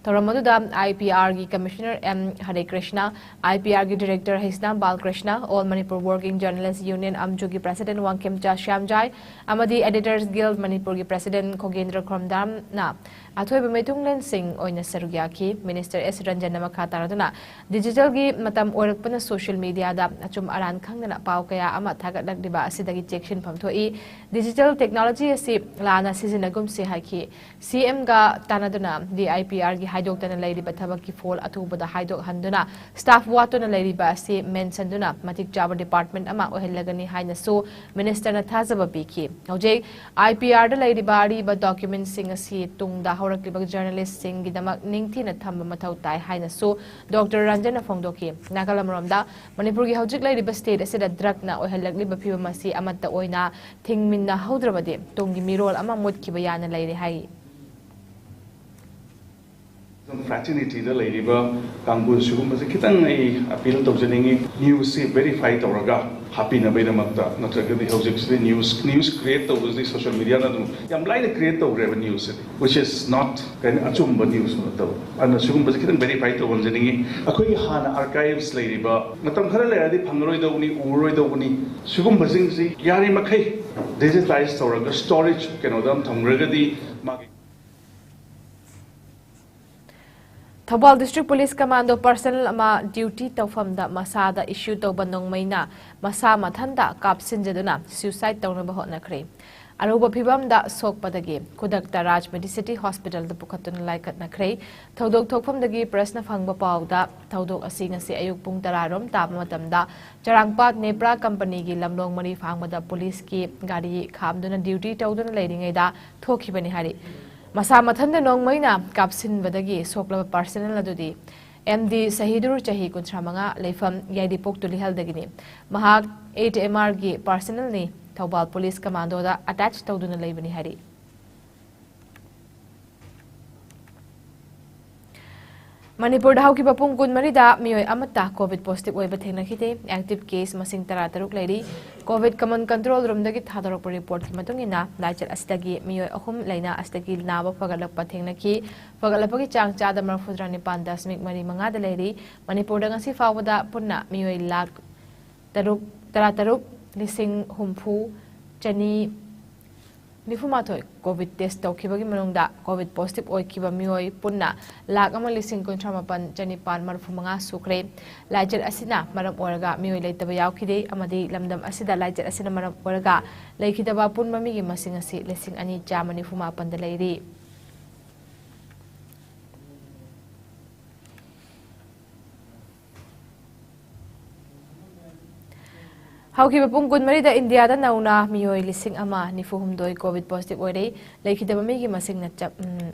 ꯊꯧꯔꯝ ꯑꯗꯨꯗ I P R ꯒꯤ Commissioner ꯑꯦꯝ ꯍꯔꯦ ꯀ꯭ꯔꯤꯁꯅ, I P R ꯒꯤ Director Heisnam Balkrishna, All Manipur Working Journalist Union ꯑꯝꯖꯨꯒꯤ President Wangkhemcha Shyamjai ꯑꯃꯗꯤ Editors Guild ꯃꯅꯤꯄꯨꯔꯒꯤ President ꯈꯣꯒꯦꯟꯗ꯭ꯔ ꯈꯨꯔꯝꯗꯥꯝꯅ ꯑꯊꯣꯏꯕ ꯃꯤꯊꯨꯡꯂꯦꯟꯁꯤꯡ ꯑꯣꯏꯅ ꯁꯔꯨꯛ ꯌꯥꯈꯤ꯫ Minister ꯑꯦꯁ ꯔꯟꯖꯟꯅ ꯃꯈꯥ ꯇꯥꯔꯗꯨꯅ, digital ꯒꯤ ꯃꯇꯝ ꯑꯣꯏꯔꯛꯄꯅ social media ꯗ ꯑꯆꯨꯝ ꯑꯔꯥꯟ ꯈꯪꯗꯅ ꯄꯥꯎ ꯀꯌꯥ ꯑꯃ ꯊꯥꯒꯠꯂꯛꯂꯤꯕ ꯑꯁꯤꯗꯒꯤ ꯆꯦꯛꯁꯤꯟꯐꯝ ꯊꯣꯛꯏ꯫ ꯗꯤꯖꯤꯇꯦꯜ ꯇꯦꯛꯅꯣꯂꯣꯖꯤ ꯑꯁꯤ ꯂꯥꯟꯅ ꯁꯤꯖꯤꯟꯅꯒꯨꯝꯁꯤ ꯍꯥꯏꯈꯤ꯫ ꯁꯤ ꯑꯦꯝꯒ ꯇꯥꯟꯅꯗꯨꯅ ꯗꯤ ꯑꯥꯏ ꯄꯤ ꯑꯥꯔꯒꯤ ꯍꯥꯏꯗꯣꯛꯇꯅ ꯂꯩꯔꯤꯕ ꯊꯕꯛꯀꯤ ꯐꯣꯜ ꯑꯊꯨꯕꯗ ꯍꯥꯏꯗꯣꯛꯍꯟꯗꯨꯅ ꯁ꯭ꯇꯥꯐ ꯋꯥꯠꯇꯨꯅ ꯂꯩꯔꯤꯕ ꯑꯁꯤ ꯃꯦꯟꯁꯟꯗꯨꯅ ꯃꯇꯤꯛ ꯆꯥꯕ ꯗꯤꯄꯥꯔꯠꯃꯦꯟꯠ ꯑꯃ ꯑꯣꯏꯍꯜꯂꯒꯅꯤ ꯍꯥꯏꯅꯁꯨ ꯃꯤꯅꯤꯁꯇꯔꯅ ꯊꯥꯖꯕ ꯄꯤꯈꯤ꯫ ꯍꯧꯖꯤꯛ ꯑꯥꯏ ꯄꯤ ꯑꯥꯔꯗ ꯂꯩꯔꯤꯕ ꯑꯔꯤꯕ ꯗꯣꯀ꯭ꯌꯨꯃꯦꯟꯠꯁꯤꯡ ꯑꯁꯤ ꯇꯨꯡꯗ ꯍꯧꯔꯛꯂꯤꯕ ꯖꯔꯅꯦꯂꯤꯁ꯭ꯠꯁꯤꯡꯒꯤꯗꯃꯛ ꯅꯤꯡꯊꯤꯅ ꯊꯝꯕ ꯃꯊꯧ ꯇꯥꯏ ꯍꯥꯏꯅꯁꯨ ꯗꯣꯛꯇꯔ ꯔꯟꯖꯟꯅ ꯐꯣꯡꯗꯣꯛꯈꯤ꯫ ꯅꯥꯀꯜ ꯑꯃꯔꯣꯝꯗ, ꯃꯅꯤꯄꯨꯔꯒꯤ ꯍꯧꯖꯤꯛ ꯂꯩꯔꯤꯕ ꯁ꯭ꯇꯦꯠ ꯑꯁꯤꯗ ꯗ꯭ꯔꯒꯅ ꯑꯣꯏꯍꯜꯂꯛꯂꯤꯕ ꯐꯤꯕꯝ ꯑꯁꯤ ꯑꯃꯠꯇ ꯑꯣꯏꯅ ꯊꯤꯡꯃꯤꯟꯅꯍꯧꯗ꯭ꯔꯕꯗꯤ ꯇꯨꯡꯒꯤ ꯃꯤꯔꯣꯜ ꯑꯃ ꯃꯨꯠꯈꯤꯕ ꯌꯥꯅ ꯂꯩꯔꯦ ꯍꯥꯏ꯫ ꯐ꯭ꯔꯦꯇꯔꯅꯤꯇꯤꯗ ꯂꯩꯔꯤꯕ ꯀꯥꯡꯕꯨ ꯁꯤꯒꯨꯝꯕꯁꯦ ꯈꯤꯇꯪ ꯑꯩ ꯑꯄꯤꯜ ꯇꯧꯖꯅꯤꯡꯉꯤ꯫ ꯅ꯭ꯌꯨꯁꯁꯤ ꯚꯦꯔꯤꯐꯥꯏ ꯇꯧꯔꯒ ꯍꯥꯞꯄꯤꯅꯕꯒꯤꯗꯃꯛꯇ, ꯅꯠꯇ꯭ꯔꯒꯗꯤ ꯍꯧꯖꯤꯛꯁꯤꯗꯤ ꯅ꯭ꯌꯨꯁ ꯅ꯭ꯌꯨꯁ ꯀ꯭ꯔꯤꯌꯦꯠ ꯇꯧꯕꯁꯤꯗꯤ ꯁꯣꯁꯤꯌꯦꯜ ꯃꯤꯗꯤꯌꯥꯅ ꯑꯗꯨꯝ ꯌꯥꯝ ꯂꯥꯏꯅ ꯀ꯭ꯔꯤꯌꯦꯠ ꯇꯧꯈ꯭ꯔꯦꯕ ꯅ꯭ꯌꯨꯁꯁꯤꯗꯤ, which is not ꯀꯩꯅꯣ ꯑꯆꯨꯝꯕ ꯅ꯭ꯌꯨꯁ ꯅꯠꯇꯕ꯫ ꯑꯗꯨꯅ ꯁꯤꯒꯨꯝꯕꯁꯦ ꯈꯤꯇꯪ ꯚꯦꯔꯤꯐꯥꯏ ꯇꯧꯍꯟꯖꯅꯤꯡꯉꯤ꯫ ꯑꯩꯈꯣꯏꯒꯤ ꯍꯥꯟꯅ ꯑꯥꯔꯀꯥꯏꯚꯁ ꯂꯩꯔꯤꯕ ꯃꯇꯝ ꯈꯔ ꯂꯩꯔꯗꯤ ꯐꯪꯉꯔꯣꯏꯗꯧꯕꯅꯤ, ꯎꯔꯔꯣꯏꯗꯧꯕꯅꯤ꯫ ꯁꯤꯒꯨꯝꯕꯁꯤꯡꯁꯤ ꯌꯥꯔꯤꯃꯈꯩ ꯗꯤꯖꯤꯇꯥꯏꯁ ꯇꯧꯔꯒ ꯁ꯭ꯇꯣꯔꯦꯖ ꯀꯩꯅꯣꯗ ꯑꯃ ꯊꯝꯈ꯭ꯔꯒꯗꯤ ꯃꯥꯒꯤ Thoubal district police commando personal ꯑꯃ ꯗ꯭ꯌꯨꯇꯤ ꯇꯧꯐꯝꯗ ꯃꯁꯥꯗ ꯏꯁꯨ ꯇꯧꯕ ꯅꯣꯡꯃꯩꯅ ꯃꯁꯥ ꯃꯊꯟꯇ ꯀꯥꯞꯁꯤꯟꯖꯗꯨꯅ ꯁ꯭ꯌꯨꯁꯥꯏꯗ ꯇꯧꯅꯕ ꯍꯣꯠꯅꯈ꯭ꯔꯦ꯫ ꯑꯔꯨꯕ ꯐꯤꯚꯝꯗ ꯁꯣꯛꯄꯗꯒꯤ ꯈꯨꯗꯛꯇ ꯔꯥꯖ ꯃꯦꯗꯤꯁꯤꯇꯤ ꯍꯣꯁꯄꯤꯇꯥꯜꯗ ꯄꯨꯈꯠꯇꯨꯅ ꯂꯥꯏꯀꯠꯅꯈ꯭ꯔꯦ꯫ ꯊꯧꯗꯣꯛ ꯊꯣꯛꯐꯝꯗꯒꯤ ꯄ꯭ꯔꯦꯁꯅ ꯐꯪꯕ ꯄꯥꯎꯗ, ꯊꯧꯗꯣꯛ ꯑꯁꯤ ꯉꯁꯤ ꯑꯌꯨꯛ ꯄꯨꯡ ꯇꯔꯥ ꯔꯣꯝ ꯇꯥꯕ ꯃꯇꯝꯗ ꯆꯔꯥꯡꯄꯥꯠ ꯅꯦꯄ꯭ꯔꯥ ꯀꯝꯄꯅꯤꯒꯤ ꯂꯝꯂꯣꯡ ꯃꯔꯤ ꯐꯥꯡꯕꯗ ꯄꯨꯂꯤꯁꯀꯤ ꯒꯥꯔꯤ ꯈꯥꯝꯗꯨꯅ ꯗ꯭ꯌꯨꯇꯤ ꯇꯧꯗꯨꯅ ꯂꯩꯔꯤꯉꯩꯗ ꯊꯣꯛꯈꯤꯕꯅꯤ ꯍꯥꯏꯔꯤ꯫ ꯃꯁꯥ ꯃꯊꯟꯇ ꯅꯣꯡꯃꯩꯅ ꯀꯥꯞꯁꯤꯟꯕꯗꯒꯤ ꯁꯣꯛꯂꯕ ꯄꯔꯁꯅꯦꯜ ꯑꯗꯨꯗꯤ ꯑꯦꯝ ꯗꯤ ꯁꯍꯤꯗꯨꯔ, ꯆꯍꯤ ꯀꯨꯟꯊ꯭ꯔꯥ ꯃꯉꯥ, ꯂꯩꯐꯝ ꯌꯥꯏꯔꯤꯄꯣꯛ ꯇꯨꯂꯤꯍꯜꯗꯒꯤꯅꯤ꯫ ꯃꯍꯥꯛ ꯑꯦ ꯇꯤ ꯑꯦꯝ ꯑꯥꯔꯒꯤ ꯄꯔꯁꯅꯦꯜꯅꯤ, ꯊꯧꯕꯥꯜ ꯄꯨꯂꯤꯁ ꯀꯃꯥꯟꯗꯣꯗ ꯑꯦꯇꯦꯆ ꯇꯧꯗꯨꯅ ꯂꯩꯕꯅꯤ ꯍꯥꯏꯔꯤ꯫ ꯃꯅꯤꯄꯨꯔꯗ ꯍꯧꯈꯤꯕ ꯄꯨꯡ ꯀꯨꯟꯃꯔꯤꯗ ꯃꯤꯑꯣꯏ ꯑꯃꯠꯇ ꯀꯣꯚꯤꯗ ꯄꯣꯖꯤꯇꯤꯚ ꯑꯣꯏꯕ ꯊꯦꯡꯅꯈꯤꯗꯦ꯫ ꯑꯦꯛꯇꯤꯚ ꯀꯦꯁ ꯃꯁꯤꯡ ꯇꯔꯥ ꯇꯔꯨꯛ ꯂꯩꯔꯤ꯫ ꯀꯣꯚꯤꯗ ꯀꯃꯟ ꯀꯟꯇ꯭ꯔꯣꯜ ꯔꯨꯝꯗꯒꯤ ꯊꯥꯗꯣꯔꯛꯄ ꯔꯤꯄꯣꯔꯠꯀꯤ ꯃꯇꯨꯡ ꯏꯟꯅ, ꯂꯥꯏꯆꯠ ꯑꯁꯤꯗꯒꯤ ꯃꯤꯑꯣꯏ ꯑꯍꯨꯝ ꯂꯩꯅꯥ ꯑꯁꯤꯗꯒꯤ ꯅꯥꯕ ꯐꯒꯠꯂꯛꯄ ꯊꯦꯡꯅꯈꯤ꯫ ꯐꯒꯠꯂꯛꯄꯒꯤ ꯆꯥꯡ ꯆꯥꯗ ꯃꯔꯤꯐꯨꯇꯔꯥ ꯅꯤꯄꯥꯟ ꯗꯁꯃꯤꯛ ꯃꯔꯤ ꯃꯉꯥꯗ ꯂꯩꯔꯤ꯫ ꯃꯅꯤꯄꯨꯔꯗ ꯉꯁꯤ ꯐꯥꯎꯕꯗ ꯄꯨꯟꯅ ꯃꯤꯑꯣꯏ ꯂꯥꯈ ꯇꯔꯨꯛ, ꯇꯔꯥ ꯇꯔꯨꯛ ꯂꯤꯁꯤꯡ ꯍꯨꯝꯐꯨ ꯆꯅꯤ ꯅꯤꯐꯨ ꯃꯥꯊꯣꯏ ꯀꯣꯚꯤꯗ ꯇꯦꯁ ꯇꯧꯈꯤꯕꯒꯤ ꯃꯅꯨꯡꯗ ꯀꯣꯚꯤꯗ ꯄꯣꯖꯤꯇꯤꯚ ꯑꯣꯏꯈꯤꯕ ꯃꯤꯑꯣꯏ ꯄꯨꯟꯅ ꯂꯥꯈ ꯑꯃ ꯂꯤꯁꯤꯡ ꯀꯨꯟꯊ꯭ꯔꯥ ꯃꯥꯄꯟ ꯆꯅꯤꯄꯥꯟ ꯃꯔꯤꯐꯨ ꯃꯉꯥ ꯁꯨꯈ꯭ꯔꯦ꯫ ꯂꯥꯏꯆꯠ ꯑꯁꯤꯅ ꯃꯔꯝ ꯑꯣꯏꯔꯒ ꯃꯤꯑꯣꯏ ꯂꯩꯇꯕ ꯌꯥꯎꯈꯤꯗꯦ ꯑꯃꯗꯤ ꯂꯝꯗꯝ ꯑꯁꯤꯗ ꯂꯥꯏꯆꯠ ꯑꯁꯤꯅ ꯃꯔꯝ ꯑꯣꯏꯔꯒ ꯂꯩꯈꯤꯗꯕ ꯑꯄꯨꯟꯕ ꯃꯤꯒꯤ ꯃꯁꯤꯡ ꯑꯁꯤ ꯂꯤꯁꯤꯡ ꯑꯅꯤ ꯆꯥꯝꯃ ꯅꯤꯐꯨ ꯃꯥꯄꯟꯗ ꯂꯩꯔꯤ꯫ ꯍꯧꯈꯤꯕ ꯄꯨꯡ ꯀꯨꯟꯃꯔꯤꯗ ꯏꯟꯗꯤꯌꯥꯗ ꯅꯧꯅ ꯃꯤꯑꯣꯏ ꯂꯤꯁꯤꯡ ꯑꯃ ꯅꯤꯐꯨ ꯍꯨꯝꯗꯣꯏ ꯀꯣꯚꯤꯗ ꯄꯣꯖꯤꯇꯤꯚ ꯑꯣꯏꯔꯦ꯫ ꯂꯩꯈꯤꯗꯕ ꯃꯤꯒꯤ ꯃꯁꯤꯡꯅ ꯆꯞ, ꯎꯝ,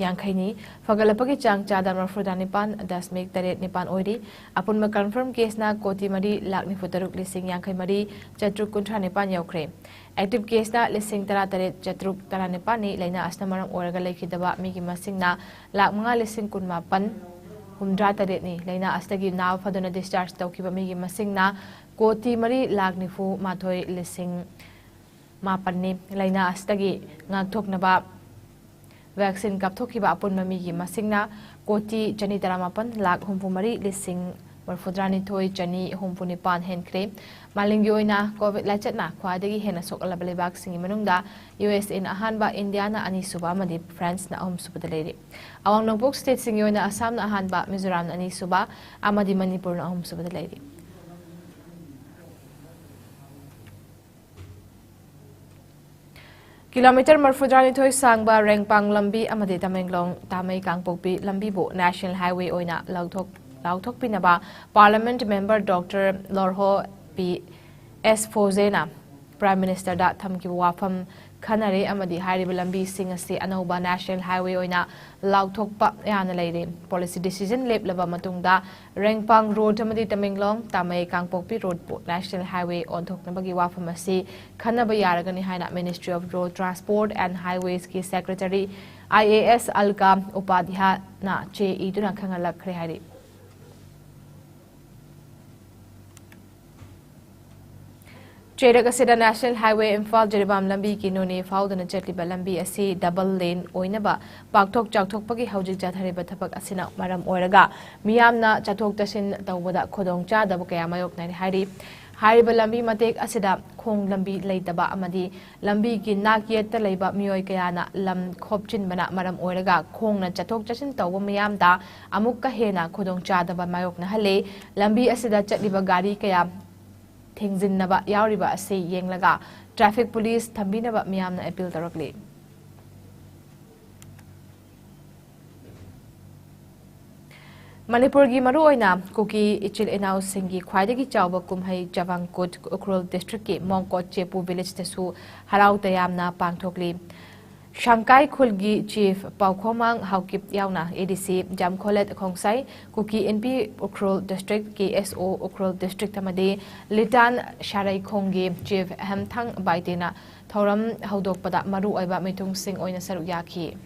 ꯌꯥꯡꯈꯩꯅꯤ꯫ ꯐꯒꯠꯂꯛꯄꯒꯤ ꯆꯥꯡ ꯆꯥꯗ ꯃꯔꯤꯐꯨꯇꯔꯥ ꯅꯤꯄꯥꯟ ꯗꯁꯃꯤꯛ ꯇꯔꯦꯠ ꯅꯤꯄꯥꯟ ꯑꯣꯏꯔꯤ꯫ ꯑꯄꯨꯟꯕ ꯀꯟꯐꯥꯔꯝ ꯀꯦꯁꯅ ꯀꯣꯇꯤ ꯃꯔꯤ ꯂꯥꯈ ꯅꯤꯐꯨ ꯇꯔꯨꯛ ꯂꯤꯁꯤꯡ ꯌꯥꯡꯈꯩ ꯃꯔꯤ ꯆꯥꯇ꯭ꯔꯨꯛ ꯀꯨꯟꯊ꯭ꯔꯥ ꯅꯤꯄꯥꯟ ꯌꯧꯈ꯭ꯔꯦ꯫ ꯑꯦꯛꯇꯤꯚ ꯀꯦꯁꯅ ꯂꯤꯁꯤꯡ ꯇꯔꯥ ꯇꯔꯦꯠ ꯆꯥꯇ꯭ꯔꯨꯛ ꯇꯔꯥ ꯅꯤꯄꯥꯟꯅꯤ꯫ ꯂꯥꯏꯅꯥ ꯑꯁꯤꯅ ꯃꯔꯝ ꯑꯣꯏꯔꯒ ꯂꯩꯈꯤꯗꯕ ꯃꯤꯒꯤ ꯃꯁꯤꯡꯅ ꯂꯥꯈ ꯃꯉꯥ ꯂꯤꯁꯤꯡ ꯀꯨꯟ ꯃꯥꯄꯟ ꯍꯨꯝꯗ꯭ꯔꯥ ꯇꯔꯦꯠꯅꯤ꯫ ꯂꯥꯏꯅꯥ ꯑꯁꯤꯗꯒꯤ ꯅꯥꯕ ꯐꯗꯨꯅ ꯗꯤꯁꯆꯥꯔꯖ ꯇꯧꯈꯤꯕ ꯃꯤꯒꯤ ꯃꯁꯤꯡꯅ ꯀꯣꯇꯤ ꯃꯔꯤ ꯂꯥꯈ ꯅꯤꯐꯨ ꯃꯥꯊꯣꯏ ꯂꯤꯁꯤꯡ ꯃꯥꯄꯟꯅꯤ꯫ ꯂꯥꯏꯅꯥ ꯑꯁꯤꯗꯒꯤ ꯉꯥꯛꯊꯣꯛꯅꯕ ꯚꯦꯛꯁꯤꯟ ꯀꯥꯞꯊꯣꯛꯈꯤꯕ ꯑꯄꯨꯟꯕ ꯃꯤꯒꯤ ꯃꯁꯤꯡꯅ ꯀꯣꯇꯤ ꯆꯅꯤ ꯇꯔꯥꯃꯥꯄꯟ ꯂꯥꯈ ꯍꯨꯝꯐꯨ ꯃꯔꯤ ꯂꯤꯁꯤꯡ ꯃꯔꯤꯐꯨꯇꯔꯥꯅꯤꯊꯣꯏ ꯆꯅꯤ ꯍꯨꯝꯐꯨ ꯅꯤꯄꯥꯟ ꯍꯦꯟꯈ꯭ꯔꯦ꯫ ꯃꯥꯂꯦꯝꯒꯤ ꯑꯣꯏꯅ ꯀꯣꯚꯤꯗ ꯂꯥꯏꯆꯠꯅ ꯈ꯭ꯋꯥꯏꯗꯒꯤ ꯍꯦꯟꯅ ꯁꯣꯛꯍꯜꯂꯕ ꯂꯩꯕꯥꯛꯁꯤꯡꯒꯤ ꯃꯅꯨꯡꯗ ꯌꯨ ꯑꯦꯁ ꯑꯦꯅ ꯑꯍꯥꯟꯕ, ꯏꯟꯗꯤꯌꯥꯅ ꯑꯅꯤꯁꯨꯕ ꯑꯃꯗꯤ ꯐ꯭ꯔꯥꯟꯁꯅ ꯑꯍꯨꯝꯁꯨꯕꯗ ꯂꯩꯔꯤ꯫ ꯑꯋꯥꯡ ꯅꯣꯡꯄꯣꯛ ꯁ꯭ꯇꯦꯠꯁꯤꯡꯒꯤ ꯑꯣꯏꯅ ꯑꯁꯥꯝꯅ ꯑꯍꯥꯟꯕ, ꯃꯤꯖꯣꯔꯥꯝꯅ ꯑꯅꯤꯁꯨꯕ ꯑꯃꯗꯤ ꯃꯅꯤꯄꯨꯔꯅ ꯑꯍꯨꯝꯁꯨꯕꯗ ꯂꯩꯔꯤ꯫ ꯀꯤꯂꯣꯃꯤꯇꯔ ꯃꯔꯤꯐꯨꯇꯔꯥꯅꯤꯊꯣꯏ ꯁꯥꯡꯕ ꯔꯦꯡꯄꯥꯡ ꯂꯝꯕꯤ ꯑꯃꯗꯤ ꯇꯃꯦꯡꯂꯣꯡ ꯇꯥꯃꯩ ꯀꯥꯡꯄꯣꯛꯄꯤ ꯂꯝꯕꯤꯕꯨ ꯅꯦꯁꯅꯦꯜ ꯍꯥꯏꯋꯦ ꯑꯣꯏꯅ ꯂꯥꯎꯊꯣꯛ-, ꯂꯥꯎꯊꯣꯛꯄꯤꯅꯕ parliament member doctor Lorho P S ꯐꯣꯖꯦꯅ ꯄ꯭ꯔꯥꯏꯝ ꯃꯤꯅꯤꯁꯇꯔꯗ ꯊꯝꯈꯤꯕ ꯋꯥꯐꯝ ꯈꯟꯅꯔꯦ ꯑꯃꯗꯤ ꯍꯥꯏꯔꯤꯕ ꯂꯝꯕꯤꯁꯤꯡ ꯑꯁꯤ ꯑꯅꯧꯕ ꯅꯦꯁꯅꯦꯜ ꯍꯥꯏꯋꯦ ꯑꯣꯏꯅ ꯂꯥꯎꯊꯣꯛꯄ ꯌꯥꯅ ꯂꯩꯔꯦ꯫ ꯄꯣꯂꯤꯁꯤ ꯗꯤꯁꯤꯖꯟ ꯂꯦꯞꯂꯕ ꯃꯇꯨꯡꯗ ꯔꯦꯡꯄꯥꯡ ꯔꯣꯗ ꯑꯃꯗꯤ ꯇꯃꯦꯡꯂꯣꯡ ꯇꯥꯃꯩ ꯀꯥꯡꯄꯣꯛꯄꯤ ꯔꯣꯗꯄꯨ ꯅꯦꯁꯅꯦꯜ ꯍꯥꯏꯋꯦ ꯑꯣꯟꯊꯣꯛꯅꯕꯒꯤ ꯋꯥꯐꯝ ꯑꯁꯤ ꯈꯟꯅꯕ ꯌꯥꯔꯒꯅꯤ ꯍꯥꯏꯅ Ministry of Road Transport and Highways ꯀꯤ ꯁꯦꯀ꯭ꯔꯦꯇꯔꯤ ꯑꯥꯏ ꯑꯦ ꯑꯦꯁ ꯑꯜꯀꯥ ꯎꯄꯥꯙ꯭ꯌꯥꯅ ꯆꯦ ꯏꯗꯨꯅ ꯈꯪꯍꯜꯂꯛꯈ꯭ꯔꯦ ꯍꯥꯏꯔꯤ꯫ ꯆꯩꯔꯛ ꯑꯁꯤꯗ ꯅꯦꯁꯅꯦꯜ ꯍꯥꯏꯋꯦ ꯏꯝꯐꯥꯜ ꯖꯤꯔꯤꯕꯥꯝ ꯂꯝꯕꯤꯒꯤ ꯅꯣꯅꯦ ꯐꯥꯎꯗꯨꯅ ꯆꯠꯂꯤꯕ ꯂꯝꯕꯤ ꯑꯁꯤ ꯗꯕꯜ ꯂꯦꯟ ꯑꯣꯏꯅꯕ ꯄꯥꯛꯊꯣꯛ ꯆꯥꯎꯊꯣꯛꯄꯒꯤ ꯍꯧꯖꯤꯛ ꯆꯠꯊꯔꯤꯕ ꯊꯕꯛ ꯑꯁꯤꯅ ꯃꯔꯝ ꯑꯣꯏꯔꯒ ꯃꯤꯌꯥꯝꯅ ꯆꯠꯊꯣꯛ ꯆꯠꯁꯤꯟ ꯇꯧꯕꯗ ꯈꯨꯗꯣꯡꯆꯥꯗꯕ ꯀꯌꯥ ꯃꯥꯌꯣꯛꯅꯔꯤ ꯍꯥꯏꯔꯤ꯫ ꯍꯥꯏꯔꯤꯕ ꯂꯝꯕꯤ ꯃꯇꯦꯛ ꯑꯁꯤꯗ ꯈꯣꯡ ꯂꯝꯕꯤ ꯂꯩꯇꯕ ꯑꯃꯗꯤ ꯂꯝꯕꯤꯒꯤ ꯅꯥꯛ ꯌꯦꯠꯇ ꯂꯩꯕ ꯃꯤꯑꯣꯏ ꯀꯌꯥꯅ ꯂꯝ ꯈꯣꯞꯆꯤꯟꯕꯅ ꯃꯔꯝ ꯑꯣꯏꯔꯒ ꯈꯣꯡꯅ ꯆꯠꯊꯣꯛ ꯆꯠꯁꯤꯟ ꯇꯧꯕ ꯃꯤꯌꯥꯝꯗ ꯑꯃꯨꯛꯀ ꯍꯦꯟꯅ ꯈꯨꯗꯣꯡꯆꯥꯗꯕ ꯃꯥꯌꯣꯛꯅꯍꯜꯂꯦ꯫ ꯂꯝꯕꯤ ꯑꯁꯤꯗ ꯆꯠꯂꯤꯕ ꯒꯥꯔꯤ ꯀꯌꯥ ꯊꯦꯡꯖꯤꯟꯅꯕ ꯌꯥꯎꯔꯤꯕ ꯑꯁꯤ ꯌꯦꯡꯂꯒ traffic police ꯊꯝꯕꯤꯅꯕ ꯃꯤꯌꯥꯝꯅ appeal ꯇꯧꯔꯛꯂꯤ꯫ ꯃꯅꯤꯄꯨꯔꯒꯤ ꯃꯔꯨꯑꯣꯏꯅ ꯀꯨꯀꯤ ꯏꯆꯤꯜ ꯏꯅꯥꯎꯁꯤꯡꯒꯤ ꯈ꯭ꯋꯥꯏꯗꯒꯤ ꯆꯥꯎꯕ ꯀꯨꯝꯍꯩ ꯆꯥꯚꯥꯡ ꯀꯨꯠ ꯎꯈ꯭ꯔꯨꯜ district ꯀꯤ ꯃꯣꯡꯀꯣꯠ ꯆꯦꯄꯨ village ꯇꯁꯨ ꯍꯔꯥꯎ ꯇꯌꯥꯝꯅ ꯄꯥꯡꯊꯣꯛꯂꯤ꯫ ꯁꯪꯀꯥꯏ ꯈꯨꯜꯒꯤ chief ꯄꯥꯎꯈꯣꯃꯥꯡ ꯍꯥꯎꯀꯤꯞ ꯌꯥꯎꯅ A D C ꯖꯥꯝꯈꯣꯂꯦꯠ ꯈꯣꯡꯁꯥꯏ, Kuki ꯏꯟꯄꯤ Ukhrul district, K S O Ukhrul district ꯑꯃꯗꯤ ꯂꯤꯇꯥꯟ ꯁꯥꯔꯩꯈꯣꯡꯒꯤ chief ꯍꯦꯝꯊꯥꯡ ꯕꯥꯏꯇꯦꯅ ꯊꯧꯔꯝ ꯍꯧꯗꯣꯛꯄꯗ ꯃꯔꯨꯑꯣꯏꯕ ꯃꯤꯊꯨꯡꯁꯤꯡ ꯑꯣꯏꯅ ꯁꯔꯨꯛ ꯌꯥꯈꯤ꯫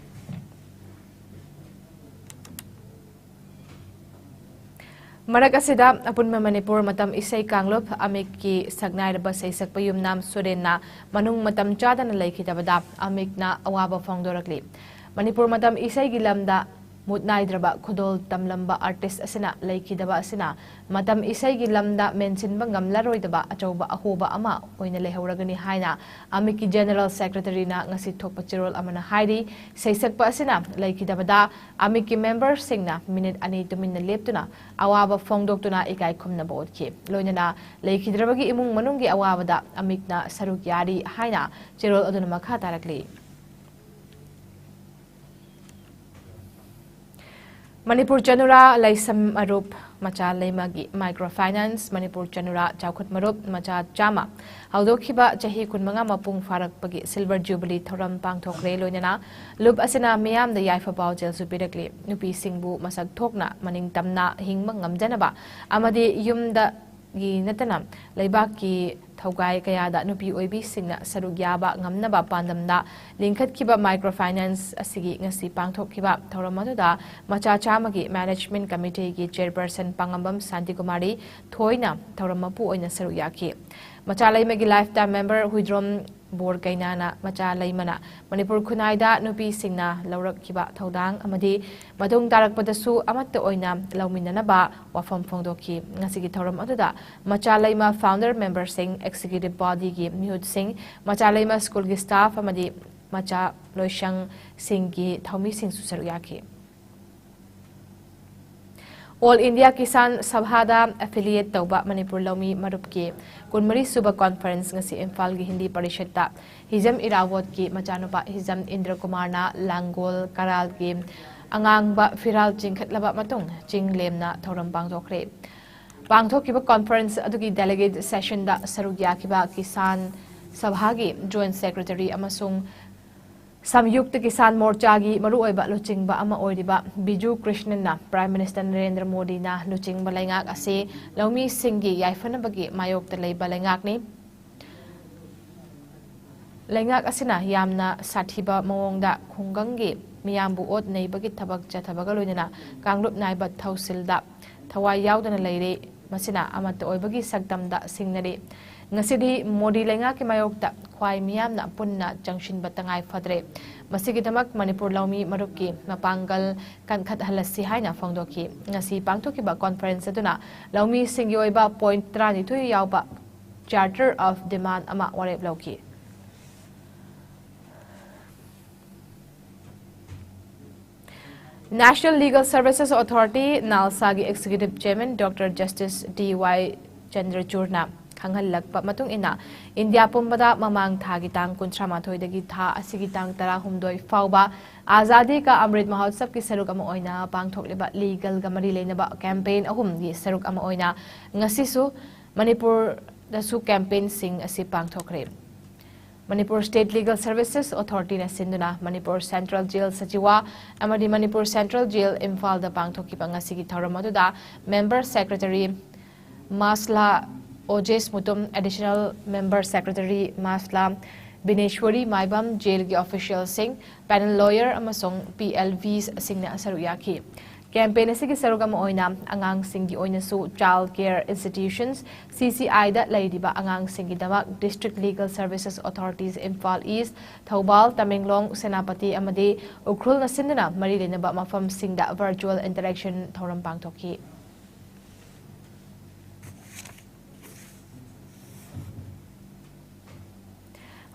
ꯃꯔꯛ ꯑꯁꯤꯗ ꯑꯄꯨꯟꯕ ꯃꯅꯤꯄꯨꯔ ꯃꯇꯝ ꯏꯁꯩ ꯀꯥꯡꯂꯨꯞ ꯑꯃꯤꯛꯀꯤ ꯁꯛꯅꯥꯏꯔꯕ ꯁꯩꯁꯛꯄ ꯌꯨꯝꯅꯥꯝ ꯁꯨꯔꯦꯟꯅ ꯃꯅꯨꯡ ꯃꯇꯝ ꯆꯥꯗꯅ ꯂꯩꯈꯤꯗꯕꯗ ꯑꯃꯤꯛꯅ ꯑꯋꯥꯕ ꯐꯣꯡꯗꯣꯔꯛꯂꯤ꯫ ꯃꯅꯤꯄꯨꯔ ꯃꯇꯝ ꯏꯁꯩꯒꯤ ꯂꯝꯗ ꯃꯨꯠ ꯅꯥꯏꯗ꯭ꯔꯕ ꯈꯨꯗꯣꯜ ꯇꯝꯂꯝꯕ artist ꯑꯁꯤꯅ ꯂꯩꯈꯤꯗꯕ ꯑꯁꯤꯅ ꯃꯇꯝ ꯏꯁꯩꯒꯤ ꯂꯝꯗ ꯃꯦꯟꯁꯤꯟꯕ ꯉꯝꯂꯔꯣꯏꯗꯕ ꯑꯆꯧꯕ ꯑꯍꯣꯕ ꯑꯃ ꯑꯣꯏꯅ ꯂꯩꯍꯧꯔꯒꯅꯤ ꯍꯥꯏꯅ ꯑꯃꯤꯛꯀꯤ general secretaryꯅ ꯉꯁꯤ ꯊꯣꯛꯄ ꯆꯦꯔꯣꯜ ꯑꯃꯅ ꯍꯥꯏꯔꯤ꯫ ꯁꯩꯁꯛꯄ ꯑꯁꯤꯅ ꯂꯩꯈꯤꯗꯕꯗ ꯑꯃꯤꯛꯀꯤ memberꯁꯤꯡꯅ minute ꯑꯅꯤ ꯇꯨꯃꯤꯟꯅ ꯂꯦꯞꯇꯨꯅ ꯑꯋꯥꯕ ꯐꯣꯡꯗꯣꯛꯇꯨꯅ ꯏꯀꯥꯏ ꯈꯨꯝꯅꯕ ꯎꯠꯈꯤ꯫ ꯂꯣꯏꯅꯅ ꯂꯩꯈꯤꯗ꯭ꯔꯕꯒꯤ ꯏꯃꯨꯡ ꯃꯅꯨꯡꯒꯤ ꯑꯋꯥꯕꯗ ꯑꯃꯤꯛꯅ ꯁꯔꯨꯛ ꯌꯥꯔꯤ ꯍꯥꯏꯅ ꯆꯦꯔꯣꯜ ꯑꯗꯨꯅ ꯃꯈꯥ ꯇꯥꯔꯛꯂꯤ꯫ ꯃꯅꯤꯄꯨꯔ ꯆꯅꯨꯔꯥ ꯂꯩꯁꯝ ꯃꯔꯨꯞ ꯃꯆꯥ ꯂꯩꯃꯒꯤ microfinance ꯃꯅꯤꯄꯨꯔ ꯆꯅꯨꯔꯥ ꯆꯥꯎꯈꯠ ꯃꯔꯨꯞ ꯃꯆꯥ ꯆꯥꯝꯃ ꯍꯧꯗꯣꯛꯈꯤꯕ ꯆꯍꯤ ꯀꯨꯟꯃꯉꯥ ꯃꯄꯨꯡ ꯐꯥꯔꯛꯄꯒꯤ silver jubilee ꯊꯧꯔꯝ ꯄꯥꯡꯊꯣꯛꯈ꯭ꯔꯦ꯫ ꯂꯣꯏꯅꯅ ꯂꯨꯞ ꯑꯁꯤꯅ ꯃꯤꯌꯥꯝꯗ ꯌꯥꯏꯐ ꯄꯥꯎꯖꯦꯜꯁꯨ ꯄꯤꯔꯛꯂꯤ꯫ ꯅꯨꯄꯤꯁꯤꯡꯕꯨ ꯃꯁꯛ ꯊꯣꯛꯅ ꯃꯅꯤꯡ ꯇꯝꯅ ꯍꯤꯡꯕ ꯉꯝꯖꯅꯕ ꯑꯃꯗꯤ ꯌꯨꯝꯗ ꯒꯤ ꯅꯠꯇꯅ ꯂꯩꯕꯥꯛꯀꯤ ꯊꯧꯒꯥꯏ ꯀꯌꯥꯗ ꯅꯨꯄꯤ ꯑꯣꯏꯕꯤꯁꯤꯡꯅ ꯁꯔꯨꯛ ꯌꯥꯕ ꯉꯝꯅꯕ ꯄꯥꯟꯗꯝꯗ ꯂꯤꯡꯈꯠꯈꯤꯕ microfinance ꯑꯁꯤꯒꯤ ꯉꯁꯤ ꯄꯥꯡꯊꯣꯛꯈꯤꯕ ꯊꯧꯔꯝ ꯑꯗꯨꯗ ꯃꯆꯥ ꯆꯥꯝꯃꯒꯤ management committeeꯒꯤ chairperson ꯄꯥꯉꯝꯕꯝ ꯁꯥꯟꯇꯤꯀꯨꯃꯥꯔꯤ ꯊꯣꯏꯅ ꯊꯧꯔꯝ ꯃꯄꯨ ꯑꯣꯏꯅ ꯁꯔꯨꯛ ꯌꯥꯈꯤ꯫ ꯃꯆꯥ ꯂꯩꯃꯒꯤ lifetime member ꯍꯨꯏꯗ꯭ꯔꯣꯝ ꯕꯣꯔ ꯀꯩꯅꯥꯅ ꯃꯆꯥ ꯂꯩꯃꯅ ꯃꯅꯤꯄꯨꯔ ꯈꯨꯟꯅꯥꯏꯗ ꯅꯨꯄꯤꯁꯤꯡꯅ ꯂꯧꯔꯛꯈꯤꯕ ꯊꯧꯗꯥꯡ ꯑꯃꯗꯤ ꯃꯇꯨꯡ ꯇꯥꯔꯛꯄꯗꯁꯨ ꯑꯃꯠꯇ ꯑꯣꯏꯅ ꯂꯧꯃꯤꯟꯅꯅꯕ ꯋꯥꯐꯝ ꯐꯣꯡꯗꯣꯛꯈꯤ꯫ ꯉꯁꯤꯒꯤ ꯊꯧꯔꯝ ꯑꯗꯨꯗ ꯃꯆꯥ ꯂꯩꯃ founder memberꯁꯤꯡ, executive bodyꯒꯤ ꯃꯤꯍꯨꯠꯁꯤꯡ, ꯃꯆꯥ ꯂꯩꯃ schoolꯒꯤ staff ꯑꯃꯗꯤ ꯃꯆꯥ ꯂꯣꯏꯁꯪꯁꯤꯡꯒꯤ ꯊꯧꯃꯤꯁꯤꯡꯁꯨ ꯁꯔꯨꯛ ꯌꯥꯈꯤ꯫ All India Kisan Sabhada affiliate ꯇꯧꯕ ꯃꯅꯤꯄꯨꯔ ꯂꯧꯃꯤ ꯃꯔꯨꯞꯀꯤ ꯀꯨꯟꯃꯔꯤ ꯁꯨꯕ conference ꯉꯁꯤ ꯏꯝꯐꯥꯜꯒꯤ ꯍꯤꯟꯗꯤ ꯄꯔꯤꯁꯠꯇ ꯍꯤꯖꯝ ꯏꯔꯥꯕꯣꯠꯀꯤ ꯃꯆꯥꯅꯨꯄꯥ ꯍꯤꯖꯝ ꯏꯟꯗ꯭ꯔ ꯀꯨꯃꯥꯔꯅ ꯂꯥꯡꯒꯣꯜ ꯀꯔꯥꯜꯒꯤ ꯑꯉꯥꯡꯕ ꯐꯤꯔꯥꯜ ꯆꯤꯡꯈꯠꯂꯕ ꯃꯇꯨꯡ ꯆꯤꯡ ꯂꯦꯝꯅ ꯊꯧꯔꯝ ꯄꯥꯡꯊꯣꯛꯈ꯭ꯔꯦ꯫ ꯄꯥꯡꯊꯣꯛꯈꯤꯕ conference ꯑꯗꯨꯒꯤ delegate sessionꯗ ꯁꯔꯨꯛ ꯌꯥꯈꯤꯕ ꯀꯤꯁꯥꯟ ꯁꯚꯥꯒꯤ joint secretary ꯑꯃꯁꯨꯡ ꯁꯝꯌꯨꯛꯇ ꯀꯤꯁꯥꯟ ꯃꯣꯔꯆꯥꯒꯤ ꯃꯔꯨꯑꯣꯏꯕ ꯂꯨꯆꯤꯡꯕ ꯑꯃ ꯑꯣꯏꯔꯤꯕ ꯕꯤꯖꯨ ꯀ꯭ꯔꯤꯁꯅꯟꯅ Prime Minister ꯅꯔꯦꯟꯗ꯭ꯔ ꯃꯣꯗꯤꯅ ꯂꯨꯆꯤꯡꯕ ꯂꯩꯉꯥꯛ ꯑꯁꯤ ꯂꯧꯃꯤꯁꯤꯡꯒꯤ ꯌꯥꯏꯐꯅꯕꯒꯤ ꯃꯥꯌꯣꯛꯇ ꯂꯩꯕ ꯂꯩꯉꯥꯛꯅꯤ꯫ ꯂꯩꯉꯥꯛ ꯑꯁꯤꯅ ꯌꯥꯝꯅ ꯁꯥꯊꯤꯕ ꯃꯑꯣꯡꯗ ꯈꯨꯡꯒꯪꯒꯤ ꯃꯤꯌꯥꯝꯕꯨ ꯑꯣꯠ ꯅꯩꯕꯒꯤ ꯊꯕꯛ ꯆꯠꯊꯕꯒ ꯂꯣꯏꯅꯅ ꯀꯥꯡꯂꯨꯞ ꯅꯥꯏꯕ ꯊꯧꯁꯤꯜꯗ ꯊꯋꯥꯏ ꯌꯥꯎꯗꯅ ꯂꯩꯔꯦ꯫ ꯃꯁꯤꯅ ꯑꯃꯠꯇ ꯑꯣꯏꯕꯒꯤ ꯁꯛꯇꯝꯗ ꯁꯤꯡꯅꯔꯤ꯫ ꯉꯁꯤꯗꯤ ꯃꯣꯗꯤ ꯂꯩꯉꯥꯛꯀꯤ ꯃꯥꯌꯣꯛꯇ ꯈ꯭ꯋꯥꯏ ꯃꯤꯌꯥꯝꯅ ꯄꯨꯟꯅ ꯆꯪꯁꯤꯟꯕ ꯇꯉꯥꯏ ꯐꯗ꯭ꯔꯦ꯫ ꯃꯁꯤꯒꯤꯗꯃꯛ ꯃꯅꯤꯄꯨꯔ ꯂꯧꯃꯤ ꯃꯔꯨꯞꯀꯤ ꯃꯄꯥꯡꯒꯜ ꯀꯟꯈꯠꯍꯜꯂꯁꯤ ꯍꯥꯏꯅ ꯐꯣꯡꯗꯣꯛꯈꯤ꯫ ꯉꯁꯤ ꯄꯥꯡꯊꯣꯛꯈꯤꯕ conference ꯑꯗꯨꯅ ꯂꯧꯃꯤꯁꯤꯡꯒꯤ ꯑꯣꯏꯕ point ꯇꯔꯥꯅꯤꯊꯣꯏ ꯌꯥꯎꯕ Charter of Demand ꯑꯃ ꯋꯥꯔꯦꯞ ꯂꯧꯈꯤ꯫ National Legal Services Authority, NALSAꯒꯤ executive chairman Doctor Justice ꯗꯤ ꯋꯥꯏ ꯆꯟꯗ꯭ꯔꯆꯨꯔꯅ ꯈꯪꯍꯜꯂꯛꯄ ꯃꯇꯨꯡ ꯏꯟꯅ, ꯏꯟꯗꯤꯌꯥ ꯄꯨꯝꯕꯗ ꯃꯃꯥꯡ ꯊꯥꯒꯤ ꯇꯥꯡ ꯀꯨꯟꯊ꯭ꯔꯥ ꯃꯥꯊꯣꯏꯗꯒꯤ ꯊꯥ ꯑꯁꯤꯒꯤ ꯇꯥꯡ ꯇꯔꯥꯍꯨꯝꯗꯣꯏ ꯐꯥꯎꯕ ꯑꯖꯥꯗꯤ ꯀꯥ ꯑꯃ꯭ꯔꯤꯠ ꯃꯍꯣꯠꯁꯕꯀꯤ ꯁꯔꯨꯛ ꯑꯃ ꯑꯣꯏꯅ ꯄꯥꯡꯊꯣꯛꯂꯤꯕ legalꯒ ꯃꯔꯤ ꯂꯩꯅꯕ campaignꯑꯍꯨꯝꯒꯤ ꯁꯔꯨꯛ ꯑꯃ ꯑꯣꯏꯅ ꯉꯁꯤꯁꯨ ꯃꯅꯤꯄꯨꯔꯗꯁꯨ campaignꯁꯤꯡ ꯑꯁꯤ ꯄꯥꯡꯊꯣꯛꯈ꯭ꯔꯦ꯫ ꯃꯅꯤꯄꯨꯔ State Legal Services Authorityꯅ ꯁꯤꯟꯗꯨꯅ ꯃꯅꯤꯄꯨꯔ Central Jail ꯁꯆꯤꯋꯥ ꯑꯃꯗꯤ ꯃꯅꯤꯄꯨꯔ Central Jail ꯏꯝꯐꯥꯜꯗ ꯄꯥꯡꯊꯣꯛꯈꯤꯕ ꯉꯁꯤꯒꯤ ꯊꯧꯔꯝ ꯑꯗꯨꯗ member secretary ꯃꯥꯁꯂꯥ ꯑꯣꯖꯦꯁ Mutum, additional member secretary ꯃꯥꯁꯂꯥ ꯕꯤꯅꯦꯁ꯭ꯋꯔꯤ ꯃꯥꯏꯕꯝ, jailꯒꯤ officialꯁꯤꯡ, panel lawyer ꯑꯃꯁꯨꯡ PLVꯁꯤꯡꯅ ꯁꯔꯨꯛ ꯌꯥꯈꯤ꯫ Campaign ꯑꯁꯤꯒꯤ ꯁꯔꯨꯛ ꯑꯃ ꯑꯣꯏꯅ ꯑꯉꯥꯡꯁꯤꯡꯒꯤ ꯑꯣꯏꯅꯁꯨ Child Care Institutions, C C I ꯗ ꯂꯩꯔꯤꯕ ꯑꯉꯥꯡꯁꯤꯡꯒꯤꯗꯃꯛ District Legal Services Authorities, Imphal East, Thoubal, Tamenglong, Senapati ꯑꯃꯗꯤ ꯎꯈ꯭ꯔꯨꯜꯅ ꯁꯤꯟꯗꯨꯅ ꯃꯔꯤ ꯂꯩꯅꯕ ꯃꯐꯝꯁꯤꯡꯗ virtual interaction ꯊꯧꯔꯝ ꯄꯥꯡꯊꯣꯛꯈꯤ꯫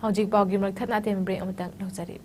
ꯍꯧꯖꯤꯛ ꯄꯥꯎꯒꯤ ꯃꯔꯛ ꯊꯠꯅ ꯑꯇꯦꯟꯕ break ꯑꯃꯇꯪ ꯂꯧꯖꯔꯤ꯫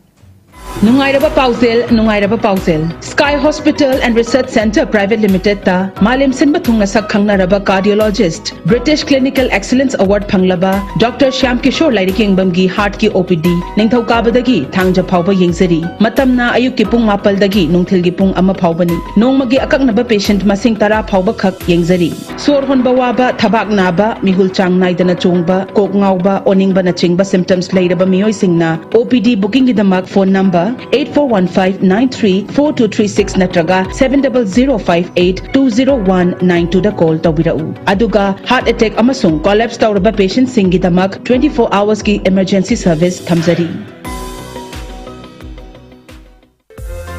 ꯅꯨꯡꯉꯥꯏꯔꯕ ꯄꯥꯎꯖꯦꯜ, ꯅꯨꯡꯉꯥꯏꯔꯕ ꯄꯥꯎꯖꯦꯜ꯫ Sky Hospital and Research Center Private Limited ꯇ ꯃꯥꯂꯦꯝ ꯁꯤꯟꯕ ꯊꯨꯡꯅ ꯁꯛ ꯈꯪꯅꯔꯕ cardiologist, British Clinical Excellence Award ꯐꯪꯂꯕ Doctor Shyam Kishore ꯂꯥꯏꯔꯤꯛ ꯌꯦꯡꯕꯝꯒꯤ heart ꯀꯤ O P D ꯅꯤꯡꯊꯧꯀꯥꯕꯗꯒꯤ ꯊꯥꯡꯖ ꯐꯥꯎꯕ ꯌꯦꯡꯖꯔꯤ꯫ ꯃꯇꯝꯅ ꯑꯌꯨꯛꯀꯤ ꯄꯨꯡ ꯃꯥꯄꯜꯗꯒꯤ ꯅꯨꯡꯊꯤꯜꯒꯤ ꯄꯨꯡ ꯑꯃ ꯐꯥꯎꯕꯅꯤ꯫ ꯅꯣꯡꯃꯒꯤ ꯑꯀꯛꯅꯕ patient ꯃꯁꯤꯡ ꯇꯔꯥ ꯐꯥꯎꯕ ꯈꯛ ꯌꯦꯡꯖꯔꯤ꯫ ꯁꯣꯔ ꯍꯣꯟꯕ ꯋꯥꯕ, ꯊꯕꯥꯛ ꯅꯥꯕ, ꯃꯤꯍꯨꯜ ꯆꯥꯡ ꯅꯥꯏꯗꯅ ꯆꯣꯡꯕ, ꯀꯣꯛ ꯉꯥꯎꯕ, ꯑꯣꯅꯤꯡꯕꯅꯆꯤꯡꯕ symptoms ꯂꯩꯔꯕ ꯃꯤꯑꯣꯏꯁꯤꯡꯅ O P D booking ꯒꯤꯗꯃꯛ phone number eight four one five nine three four two three six ꯅꯠꯇ꯭ꯔꯒ seven double zero five eight two zero one nine two ꯗ call ꯇꯧꯕꯤꯔꯛꯎ꯫ ꯑꯗꯨꯒ heart attack ꯑꯃꯁꯨꯡ collapse ꯇꯧꯔꯕ patient ꯁꯤꯡꯒꯤꯗꯃꯛ twenty four hours ꯀꯤ emergency service ꯊꯝꯖꯔꯤ꯫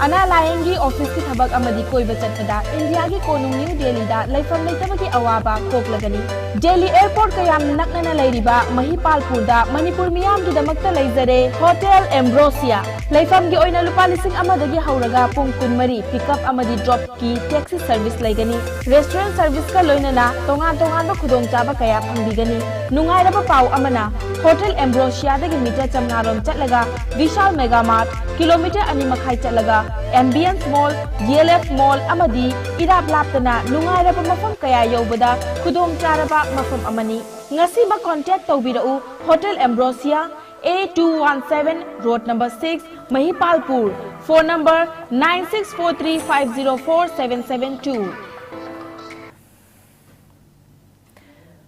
ꯑꯅꯥ ꯂꯥꯌꯦꯡꯒꯤ office ꯀꯤ ꯊꯕꯛ ꯑꯃꯗꯤ ꯀꯣꯏꯕ ꯆꯠꯄꯗ ꯏꯟꯗꯤꯌꯥꯒꯤ ꯀꯣꯅꯨꯡ ꯅ꯭ꯌꯨ ꯗꯦꯜꯂꯤꯗ ꯂꯩꯐꯝ ꯂꯩꯇꯕꯒꯤ ꯑꯋꯥꯕ ꯀꯣꯛꯂꯒꯅꯤ꯫ ꯗꯦꯜꯂꯤ airport ꯀ ꯌꯥꯝꯅ ꯅꯛꯅꯅ ꯂꯩꯔꯤꯕ ꯃꯍꯤꯄꯥꯜꯄꯨꯔꯗ ꯃꯅꯤꯄꯨꯔ ꯃꯤꯌꯥꯝꯒꯤꯗꯃꯛꯇ ꯂꯩꯖꯔꯦ Hotel Ambrosia꯫ ꯂꯩꯐꯝꯒꯤ ꯑꯣꯏꯅ ꯂꯨꯄꯥ ꯂꯤꯁꯤꯡ ꯑꯃꯗꯒꯤ ꯍꯧꯔꯒ ꯄꯨꯡ ꯀꯨꯟꯃꯔꯤ pick up ꯑꯃꯗꯤ drop ꯀꯤ taxi service ꯂꯩꯒꯅꯤ꯫ Restaurant service ꯀ ꯂꯣꯏꯅꯅ ꯇꯣꯉꯥꯟ ꯇꯣꯉꯥꯟꯕ ꯈꯨꯗꯣꯡꯆꯥꯕ ꯀꯌꯥ ꯐꯪꯕꯤꯒꯅꯤ꯫ ꯅꯨꯡꯉꯥꯏꯔꯕ ꯄꯥꯎ ꯑꯃꯅ, Hotel Ambrosia ꯗꯒꯤ meter ꯆꯥꯝꯃꯉꯥ ꯔꯣꯝ ꯆꯠꯂꯒ Vishal Mega Mart, kilometer ꯑꯅꯤ ꯃꯈꯥꯏ ꯆꯠꯂꯒ Ambience Mall, D L F Mall ꯑꯃꯗꯤ ꯏꯔꯥꯞ ꯂꯥꯞꯇꯅ ꯅꯨꯡꯉꯥꯏꯔꯕ ꯃꯐꯝ ꯀꯌꯥ ꯌꯧꯕꯗ ꯈꯨꯗꯣꯡꯆꯥꯔꯕ ꯃꯐꯝ ꯑꯃꯅꯤ꯫ ꯉꯁꯤꯃꯛ contact ꯇꯧꯕꯤꯔꯛꯎ, Hotel Ambrosia, A two one seven, road number six, Mahipalpur, phone number nine six four three five zero four seven seven two꯫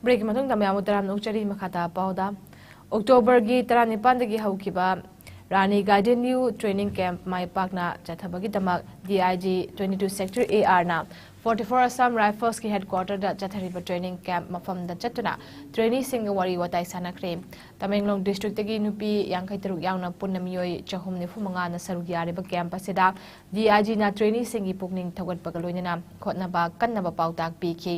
Break ꯀꯤ ꯃꯇꯨꯡꯗ ꯃꯌꯥꯝꯕꯨ ꯇꯔꯥꯝꯅ ꯑꯣꯛꯆꯔꯤ꯫ ꯃꯈꯥ ꯇꯥꯕ ꯄꯥꯎꯗ, October ꯒꯤ ꯇꯔꯥꯅꯤꯄꯥꯟꯗꯒꯤ ꯍꯧꯈꯤꯕ ꯔꯥꯅꯤ ꯒꯥꯏꯗꯦꯟꯂꯤꯌꯨ training camp ꯃꯥꯏ ꯄꯥꯛꯅ ꯆꯠꯊꯕꯒꯤꯗꯃꯛ D I G twenty two Sector A R ꯅ forty four Assam Riflesꯀꯤ headquarterꯗ ꯆꯠꯊꯔꯤꯕ training camp ꯃꯐꯝꯗ ꯆꯠꯇꯨꯅ traineeꯁꯤꯡꯒ ꯋꯥꯔꯤ ꯋꯥꯇꯥꯏ ꯁꯥꯟꯅꯈ꯭ꯔꯦ꯫ ꯇꯃꯦꯡꯂꯣꯡ districtꯇꯒꯤ ꯅꯨꯄꯤ ꯌꯥꯡꯈꯩ ꯇꯔꯨꯛ ꯌꯥꯎꯅ ꯄꯨꯟꯅ ꯃꯤꯑꯣꯏ ꯆꯍꯨꯝ ꯅꯤꯐꯨ ꯃꯉꯥꯅ ꯁꯔꯨꯛ ꯌꯥꯔꯤꯕ camp ꯑꯁꯤꯗ DIGꯅ traineeꯁꯤꯡꯒꯤ ꯄꯨꯛꯅꯤꯡ ꯊꯧꯒꯠꯄꯒ ꯂꯣꯏꯅꯅ ꯍꯣꯠꯅꯕ ꯀꯟꯅꯕ ꯄꯥꯎꯇꯥꯛ ꯄꯤꯈꯤ꯫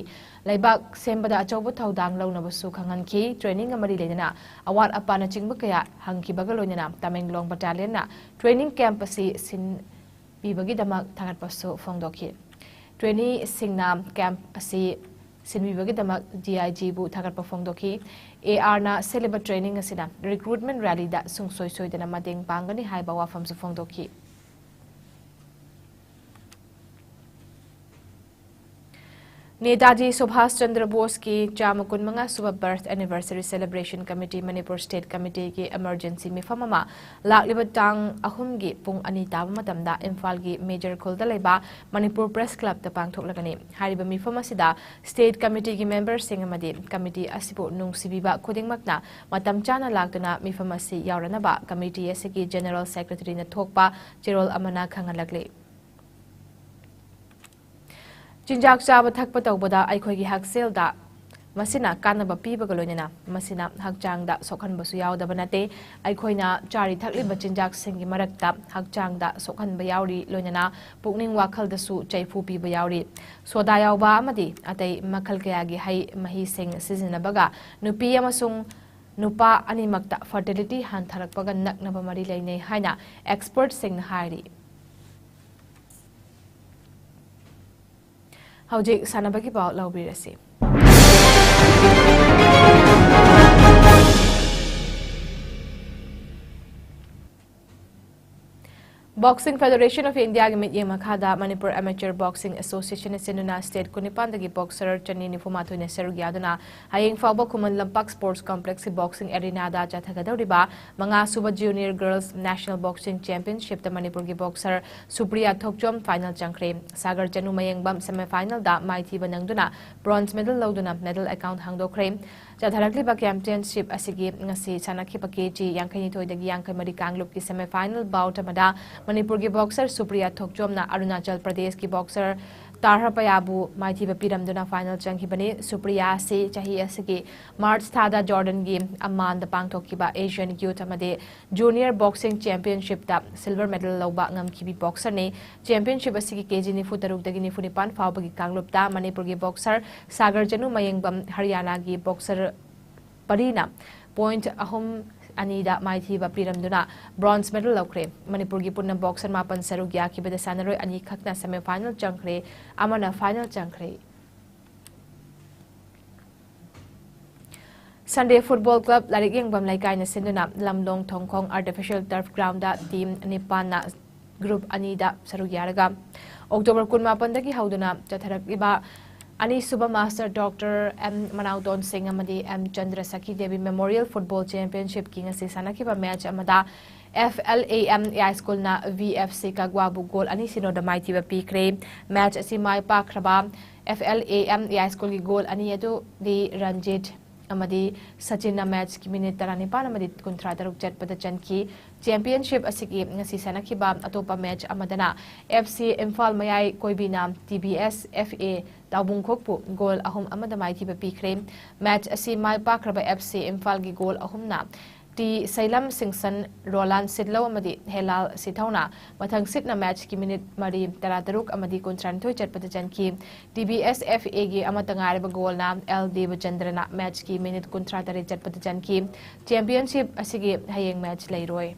ꯂꯩꯕꯥꯛ ꯁꯦꯝꯕꯗ ꯑꯆꯧꯕ ꯊꯧꯗꯥꯡ ꯂꯧꯅꯕꯁꯨ ꯈꯪꯍꯟꯈꯤ꯫ Trainingꯒ ꯃꯔꯤ ꯂꯩꯅꯅ ꯑꯋꯥꯠ ꯑꯄꯥꯅꯆꯤꯡꯕ ꯀꯌꯥ ꯍꯪꯈꯤꯕꯒ ꯂꯣꯏꯅꯅ ꯇꯃꯦꯡꯂꯣꯡ battalionꯅ training camp ꯑꯁꯤ ꯁꯤꯟ ꯄꯤꯕꯒꯤꯗꯃꯛ ꯊꯥꯒꯠꯄꯁꯨ ꯐꯣꯡꯗꯣꯛꯈꯤ꯫ Traineeꯁꯤꯡꯅ camp ꯑꯁꯤ ꯁꯤꯟꯕꯤꯕꯒꯤꯗꯃꯛ DIGꯕꯨ ꯊꯥꯒꯠꯄ ꯐꯣꯡꯗꯣꯛꯈꯤ꯫ ARꯅ ꯁꯤꯜꯂꯤꯕ training ꯑꯁꯤꯅ recruitment rallyꯗ ꯁꯨꯡꯁꯣꯏ ꯁꯣꯏꯗꯅ ꯃꯇꯦꯡ ꯄꯥꯡꯒꯅꯤ ꯍꯥꯏꯕ ꯋꯥꯐꯝꯁꯨ ꯐꯣꯡꯗꯣꯛꯈꯤ꯫ ꯅꯦꯇꯥꯖꯤ ꯁꯨꯚꯥꯁ ꯆꯟꯗ꯭ꯔ ꯕꯣꯁꯀꯤ ꯆꯥꯝꯃ ꯀꯨꯟꯃꯉꯥ ꯁꯨꯕ birth anniversary celebration committee, Manipur State Committeeꯒꯤ emergency ꯃꯤꯐꯝ ꯑꯃ ꯂꯥꯛꯂꯤꯕ ꯇꯥꯡ ꯑꯍꯨꯝꯒꯤ ꯄꯨꯡ ꯑꯅꯤ ꯇꯥꯕ ꯃꯇꯝꯗ ꯏꯝꯐꯥꯜꯒꯤ ꯃꯦꯖꯔ ꯈꯨꯜꯗ ꯂꯩꯕ ꯃꯅꯤꯄꯨꯔ Press Clubꯇ ꯄꯥꯡꯊꯣꯛꯂꯒꯅꯤ꯫ ꯍꯥꯏꯔꯤꯕ ꯃꯤꯐꯝ ꯑꯁꯤꯗ state committeeꯒꯤ memberꯁꯤꯡ ꯑꯃꯗꯤ committee ꯑꯁꯤꯕꯨ ꯅꯨꯡꯁꯤꯕꯤꯕ ꯈꯨꯗꯤꯡꯃꯛꯅ ꯃꯇꯝ ꯆꯥꯅ ꯂꯥꯛꯇꯨꯅ ꯃꯤꯐꯝ ꯑꯁꯤ ꯌꯥꯎꯔꯅꯕ committee ꯑꯁꯤꯒꯤ general secretaryꯅ ꯊꯣꯛꯄ ꯆꯦꯔꯣꯜ ꯑꯃꯅ ꯈꯪꯍꯜꯂꯛꯂꯤ꯫ ꯆꯤꯟꯖꯥꯛ ꯆꯥꯕ ꯊꯛꯄ ꯇꯧꯕꯗ ꯑꯩꯈꯣꯏꯒꯤ ꯍꯛꯁꯦꯜꯗ ꯃꯁꯤꯅ ꯀꯥꯟꯅꯕ ꯄꯤꯕꯒ ꯂꯣꯏꯅꯅ ꯃꯁꯤꯅ ꯍꯛꯆꯥꯡꯗ ꯁꯣꯛꯍꯟꯕꯁꯨ ꯌꯥꯎꯗꯕ ꯅꯠꯇꯦ꯫ ꯑꯩꯈꯣꯏꯅ ꯆꯥꯔꯤ ꯊꯛꯂꯤꯕ ꯆꯤꯟꯖꯥꯛꯁꯤꯡꯒꯤ ꯃꯔꯛꯇ ꯍꯛꯆꯥꯡꯗ ꯁꯣꯛꯍꯟꯕ ꯌꯥꯎꯔꯤ, ꯂꯣꯏꯅꯅ ꯄꯨꯛꯅꯤꯡ ꯋꯥꯈꯜꯗꯁꯨ ꯆꯩꯐꯨ ꯄꯤꯕ ꯌꯥꯎꯔꯤ꯫ ꯁꯣꯗꯥ ꯌꯥꯎꯕ ꯑꯃꯗꯤ ꯑꯇꯩ ꯃꯈꯜ ꯀꯌꯥꯒꯤ ꯍꯩ ꯃꯍꯤꯁꯤꯡ ꯁꯤꯖꯤꯟꯅꯕꯒ ꯅꯨꯄꯤ ꯑꯃꯁꯨꯡ ꯅꯨꯄꯥ ꯑꯅꯤꯃꯛꯇ fertility ꯍꯟꯊꯔꯛꯄꯒ ꯅꯛꯅꯕ ꯃꯔꯤ ꯂꯩꯅꯩ ꯍꯥꯏꯅ expertꯁꯤꯡꯅ ꯍꯥꯏꯔꯤ꯫ ꯍꯧꯖꯤꯛ ꯁꯥꯟꯅꯕꯒꯤ ꯄꯥꯎ ꯂꯧꯕꯤꯔꯁꯤ꯫ Boxing Federation of Indiaꯒꯤ ꯃꯤꯠꯌꯦꯡ ꯃꯈꯥꯗ Manipur Amateur Boxing Associationꯅ ꯁꯤꯟꯗꯨꯅ state ꯀꯨꯟꯅꯤꯄꯥꯟꯗꯒꯤ boxer ꯆꯅꯤ ꯅꯤꯐꯨ ꯃꯥꯊꯣꯏꯅ ꯁꯔꯨꯛ ꯌꯥꯗꯨꯅ ꯍꯌꯦꯡ ꯐꯥꯎꯕ ꯈꯨꯃꯟ ꯂꯝꯄꯥꯛ sports complexꯀꯤ boxing arenaꯗ ꯆꯠꯊꯒꯗꯧꯔꯤꯕ ꯃꯉꯥ ꯁꯨꯕ Junior Girls National Boxing Championshipꯇ ꯃꯅꯤꯄꯨꯔꯒꯤ boxer ꯁꯨꯄ꯭ꯔꯤꯌꯥ ꯊꯣꯛꯆꯣꯝ final ꯆꯪꯈ꯭ꯔꯦ꯫ ꯁꯥꯒꯔ ꯆꯅꯨ ꯃꯌꯦꯡꯕꯝ semifinalꯗ ꯃꯥꯏꯊꯤꯕ ꯅꯪꯗꯨꯅ bronze medal ꯂꯧꯗꯨꯅ medal account ꯍꯥꯡꯗꯣꯛꯈ꯭ꯔꯦ꯫ ꯆꯠꯊꯔꯛꯂꯤꯕ championship ꯑꯁꯤꯒꯤ ꯉꯁꯤ ꯁꯥꯟꯅꯈꯤꯕ KG ꯌꯥꯡꯈꯩꯅꯤꯊꯣꯏꯗꯒꯤ ꯌꯥꯡꯈꯩꯃꯔꯤ ꯀꯥꯡꯂꯨꯞꯀꯤ semifinal bout ꯑꯃꯗ ꯃꯅꯤꯄꯨꯔꯒꯤ boxer ꯁꯨꯄ꯭ꯔꯤꯌꯥ ꯊꯣꯛꯆꯣꯝꯅ ꯑꯔꯨꯅꯥꯆꯜ ꯄ꯭ꯔꯗꯦꯁꯀꯤ boxer ꯇꯥꯔꯍꯄꯌꯥꯕꯨ ꯃꯥꯏꯊꯤꯕ ꯄꯤꯔꯝꯗꯨꯅ ꯐꯥꯏꯅꯦꯜ ꯆꯪꯈꯤꯕꯅꯤ꯫ ꯁꯨꯄ꯭ꯔꯤꯌꯥ ꯑꯁꯤ ꯆꯍꯤ ꯑꯁꯤꯒꯤ ꯃꯥꯔꯆ ꯊꯥꯗ ꯖꯣꯔꯗꯟꯒꯤ ꯑꯝꯃꯥꯟꯗ ꯄꯥꯡꯊꯣꯛꯈꯤꯕ ꯑꯦꯁꯤꯌꯥꯟ ꯌꯨꯊ ꯑꯃꯗꯤ ꯖꯨꯅꯤꯌꯔ ꯕꯣꯛꯁꯤꯡ ꯆꯦꯝꯄꯤꯌꯟꯁꯤꯞꯇ ꯁꯤꯜꯚꯔ ꯃꯦꯗꯜ ꯂꯧꯕ ꯉꯝꯈꯤꯕꯤ ꯕꯣꯛꯁꯔꯅꯤ꯫ ꯆꯦꯝꯄꯤꯌꯟꯁꯤꯞ ꯑꯁꯤꯒꯤ ꯀꯦꯖꯤ ꯅꯤꯐꯨ ꯇꯔꯨꯛꯇꯒꯤ ꯅꯤꯐꯨ ꯅꯤꯄꯥꯟ ꯐꯥꯎꯕꯒꯤ ꯀꯥꯡꯂꯨꯞꯇ ꯃꯅꯤꯄꯨꯔꯒꯤ ꯕꯣꯛꯁꯔ ꯁꯥꯒꯔ ꯆꯅꯨ ꯃꯌꯦꯡꯕꯝ, ꯍꯔꯤꯌꯥꯅꯥꯒꯤ ꯕꯣꯛꯁꯔ ꯄꯔꯤꯅ ꯄꯣꯏꯟꯠ ꯑꯍꯨꯝ ꯑꯅꯤꯗ ꯃꯥꯏꯊꯤꯕ ꯄꯤꯔꯝꯗꯨꯅ ꯕ꯭ꯔꯣꯟꯖ ꯃꯦꯗꯜ ꯂꯧꯈ꯭ꯔꯦ꯫ ꯃꯅꯤꯄꯨꯔꯒꯤ ꯄꯨꯟꯅ ꯕꯣꯛꯁꯔ ꯃꯥꯄꯟ ꯁꯔꯨꯛ ꯌꯥꯈꯤꯕꯗ ꯁꯥꯟꯅꯔꯣꯏ ꯑꯅꯤꯈꯛꯅ ꯁꯦꯃꯤꯐꯥꯏꯅꯦꯜ ꯆꯪꯈ꯭ꯔꯦ, ꯑꯃꯅ ꯐꯥꯏꯅꯦꯜ ꯆꯪꯈ꯭ꯔꯦ꯫ ꯁꯟꯗꯦ ꯐꯨꯠꯕꯣꯜ ꯀ꯭ꯂꯕ ꯂꯥꯏꯔꯤꯛ ꯌꯦꯡꯐꯝ ꯂꯩꯀꯥꯏꯅ ꯁꯤꯟꯗꯨꯅ ꯂꯝꯂꯣꯡ ꯊꯣꯡꯈꯣꯡ ꯑꯥꯔꯇꯤꯐꯤꯁꯤꯌꯦꯜ ꯇꯔꯐ ꯒ꯭ꯔꯥꯎꯟꯗ ꯇꯤꯝ ꯅꯤꯄꯥꯟꯅ ꯒ꯭ꯔꯨꯞ ꯑꯅꯤꯗ ꯁꯔꯨꯛ ꯌꯥꯔꯒ ꯑꯣꯛꯇꯣꯕꯔ ꯀꯨꯟꯃꯥꯄꯟꯗꯒꯤ ꯍꯧꯗꯨꯅ ꯆꯠꯊꯔꯛꯂꯤꯕ ꯑꯅꯤꯁꯨꯕ master doctor M Manaoton Singh ꯑꯃꯗꯤ M Chandra Sakhi Devi memorial football ꯆꯦꯝꯄꯤꯌꯟꯁꯤꯞꯀꯤ ꯉꯁꯤ ꯁꯥꯟꯅꯈꯤꯕ ꯃꯦꯆ ꯑꯃꯗ F L A M A I ꯁ꯭ꯀꯨꯜꯅ ꯚꯤ ꯑꯦꯐ ꯁꯤ ꯀꯒ꯭ꯋꯥꯕꯨ ꯒꯣꯜ ꯑꯅꯤ ꯁꯤꯅꯣꯗ ꯃꯥꯏꯊꯤꯕ ꯄꯤꯈ꯭ꯔꯦ꯫ ꯃꯦꯆ ꯑꯁꯤ ꯃꯥꯏ ꯄꯥꯛꯈ꯭ꯔꯕ F L A M A I ꯁ꯭ꯀꯨꯜꯒꯤ ꯒꯣꯜ ꯑꯅꯤ ꯑꯗꯨꯗꯤ ꯔꯟꯖꯤꯠ ꯑꯃꯗꯤ ꯁꯆꯤꯟꯅ ꯃꯦꯆꯀꯤ ꯃꯤꯅꯤꯠ ꯇꯔꯥꯅꯤꯄꯥꯟ ꯑꯃꯗꯤ ꯀꯨꯟꯊ꯭ꯔꯥ ꯇꯔꯨꯛ ꯆꯠꯄꯗ ꯆꯟꯈꯤ꯫ ꯆꯦꯝꯄꯤꯌꯟꯁꯤꯞ ꯑꯁꯤꯒꯤ ꯉꯁꯤ ꯁꯥꯟꯅꯈꯤꯕ ꯑꯇꯣꯞꯄ ꯃꯦꯆ ꯑꯃꯗꯅ ꯑꯦꯐ ꯁꯤ ꯏꯝꯐꯥꯜ ꯃꯌꯥꯏ ꯀꯣꯏꯕꯤꯅ T B S F A ꯇꯥꯎꯕꯨꯡꯈꯣꯛꯄꯨ goal ꯑꯍꯨꯝ ꯑꯃꯗ ꯃꯥꯏꯊꯤꯕ ꯄꯤꯈ꯭ꯔꯦ꯫ ꯃꯦꯆ ꯑꯁꯤ ꯃꯥꯏ ꯄꯥꯛꯈ꯭ꯔꯕ ꯑꯦꯐ ꯁꯤ ꯏꯝꯐꯥꯜꯒꯤ ꯒꯣꯜ ꯑꯍꯨꯝꯅ ꯇꯤ ꯁꯩꯂꯝ ꯁꯤꯡꯁꯟ, ꯔꯣꯂꯥꯟ ꯁꯤꯠꯂꯧ ꯑꯃꯗꯤ ꯍꯦꯂꯥꯜ ꯁꯤꯊꯧꯅ ꯃꯊꯪ ꯁꯤꯠꯅ ꯃꯦꯆꯀꯤ ꯃꯤꯅꯤꯠ ꯃꯔꯤ, ꯇꯔꯥꯇꯔꯨꯛ ꯑꯃꯗꯤ ꯀꯨꯟꯊ꯭ꯔꯥꯅꯤꯊꯣꯏ ꯆꯠꯄꯗ ꯆꯟꯈꯤ꯫ ꯇꯤ ꯕꯤ ꯑꯦꯁ ꯑꯦꯐ ꯑꯦꯒꯤ ꯑꯃꯠꯇ ꯉꯥꯏꯔꯕ ꯒꯣꯜꯅ ꯑꯦꯜ ꯗꯦꯕꯆꯟꯗ꯭ꯔꯅ ꯃꯦꯆꯀꯤ ꯃꯤꯅꯤꯠ ꯀꯨꯟꯊ꯭ꯔꯥ ꯇꯔꯦꯠ ꯆꯠꯄꯗ ꯆꯟꯈꯤ꯫ ꯆꯦꯝꯄꯤꯌꯟꯁꯤꯞ ꯑꯁꯤꯒꯤ ꯍꯌꯦꯡ ꯃꯦꯆ ꯂꯩꯔꯣꯏ꯫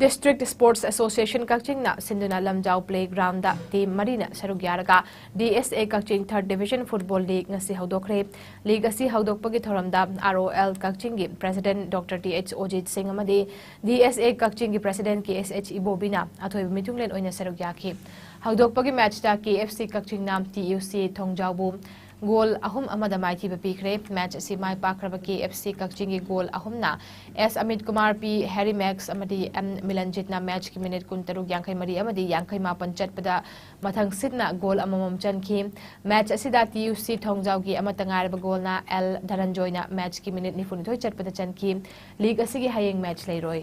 ꯗꯤꯁꯇ꯭ꯔꯤꯛꯠ ꯁ꯭ꯄꯣꯔꯠꯁ ꯑꯦꯁꯣꯁꯤꯌꯦꯁꯟ ꯀꯛꯆꯤꯡꯅ ꯁꯤꯟꯗꯨꯅ ꯂꯝꯖꯥꯎ ꯄ꯭ꯂꯦꯒ꯭ꯔꯥꯎꯟꯗ ꯇꯤꯝ ꯃꯔꯤꯅ ꯁꯔꯨꯛ ꯌꯥꯔꯒ ꯗꯤ ꯑꯦꯁ ꯑꯦ ꯀꯛꯆꯤꯡ ꯊꯔꯗ ꯗꯤꯚꯤꯖꯟ ꯐꯨꯠꯕꯣꯜ ꯂꯤꯒ ꯉꯁꯤ ꯍꯧꯗꯣꯛꯈ꯭ꯔꯦ꯫ ꯂꯤꯒ ꯑꯁꯤ ꯍꯧꯗꯣꯛꯄꯒꯤ ꯊꯧꯔꯝꯗ ꯑꯥꯔ ꯑꯣ ꯑꯦꯜ ꯀꯛꯆꯤꯡꯒꯤ ꯄ꯭ꯔꯦꯁꯤꯗꯦꯟꯠ ꯗꯣꯛꯇꯔ ꯇꯤ ꯑꯩꯆ ꯑꯣꯖꯤꯠ ꯁꯤꯡ ꯑꯃꯗꯤ ꯗꯤ ꯑꯦꯁ ꯑꯦ ꯀꯛꯆꯤꯡꯒꯤ ꯄ꯭ꯔꯦꯁꯤꯗꯦꯟꯠ ꯀꯦ ꯑꯦꯁ ꯑꯩꯆ ꯏꯕꯣꯕꯤꯅ ꯑꯊꯣꯏꯕ ꯃꯤꯊꯨꯡꯂꯦꯟ ꯑꯣꯏꯅ ꯁꯔꯨꯛ ꯌꯥꯈꯤ꯫ ꯍꯧꯗꯣꯛꯄꯒꯤ ꯃꯦꯆꯇ ꯀꯦ ꯑꯦꯐ ꯁꯤ ꯀꯛꯆꯤꯡꯅ ꯇꯤ ꯌꯨ ꯁꯤ ꯊꯣꯡꯖꯥꯎꯕꯨ ꯒꯣꯜ ꯑꯍꯨꯝ ꯑꯃꯗ ꯃꯥꯏꯊꯤꯕ ꯄꯤꯈ꯭ꯔꯦ꯫ ꯃꯦꯆ ꯑꯁꯤ ꯃꯥꯏ ꯄꯥꯛꯈ꯭ꯔꯕ ꯀꯦ ꯑꯦꯐ ꯁꯤ ꯀꯛꯆꯤꯡꯒꯤ ꯒꯣꯜ ꯑꯍꯨꯝꯅ ꯑꯦꯁ ꯑꯃꯤꯠ ꯀꯨꯃꯥꯔ, ꯄꯤ ꯍꯦꯔꯤ ꯃꯦꯛꯁ ꯑꯃꯗꯤ ꯑꯦꯝ ꯃꯤꯂꯟꯖꯤꯠꯅ ꯃꯦꯆꯀꯤ ꯃꯤꯅꯤꯠ ꯀꯨꯟꯇꯔꯨꯛ, ꯌꯥꯡꯈꯩ ꯃꯔꯤ ꯑꯃꯗꯤ ꯌꯥꯡꯈꯩ ꯃꯥꯄꯟ ꯆꯠꯄꯗ ꯃꯊꯪ ꯁꯤꯠꯅ ꯒꯣꯜ ꯑꯃꯃꯝ ꯆꯟꯈꯤ꯫ ꯃꯦꯆ ꯑꯁꯤꯗ ꯇꯤ ꯌꯨ ꯁꯤ ꯊꯣꯡꯖꯥꯎꯒꯤ ꯑꯃꯠꯇ ꯉꯥꯏꯔꯕ ꯒꯣꯜꯅ ꯑꯦꯜ ꯙꯅꯟꯖꯣꯏꯅ ꯃꯦꯆꯀꯤ ꯃꯤꯅꯤꯠ ꯅꯤꯐꯨꯅꯤꯊꯣꯏ ꯆꯠꯄꯗ ꯆꯟꯈꯤ꯫ ꯂꯤꯒ ꯑꯁꯤꯒꯤ ꯍꯌꯦꯡ ꯃꯦꯆ ꯂꯩꯔꯣꯏ꯫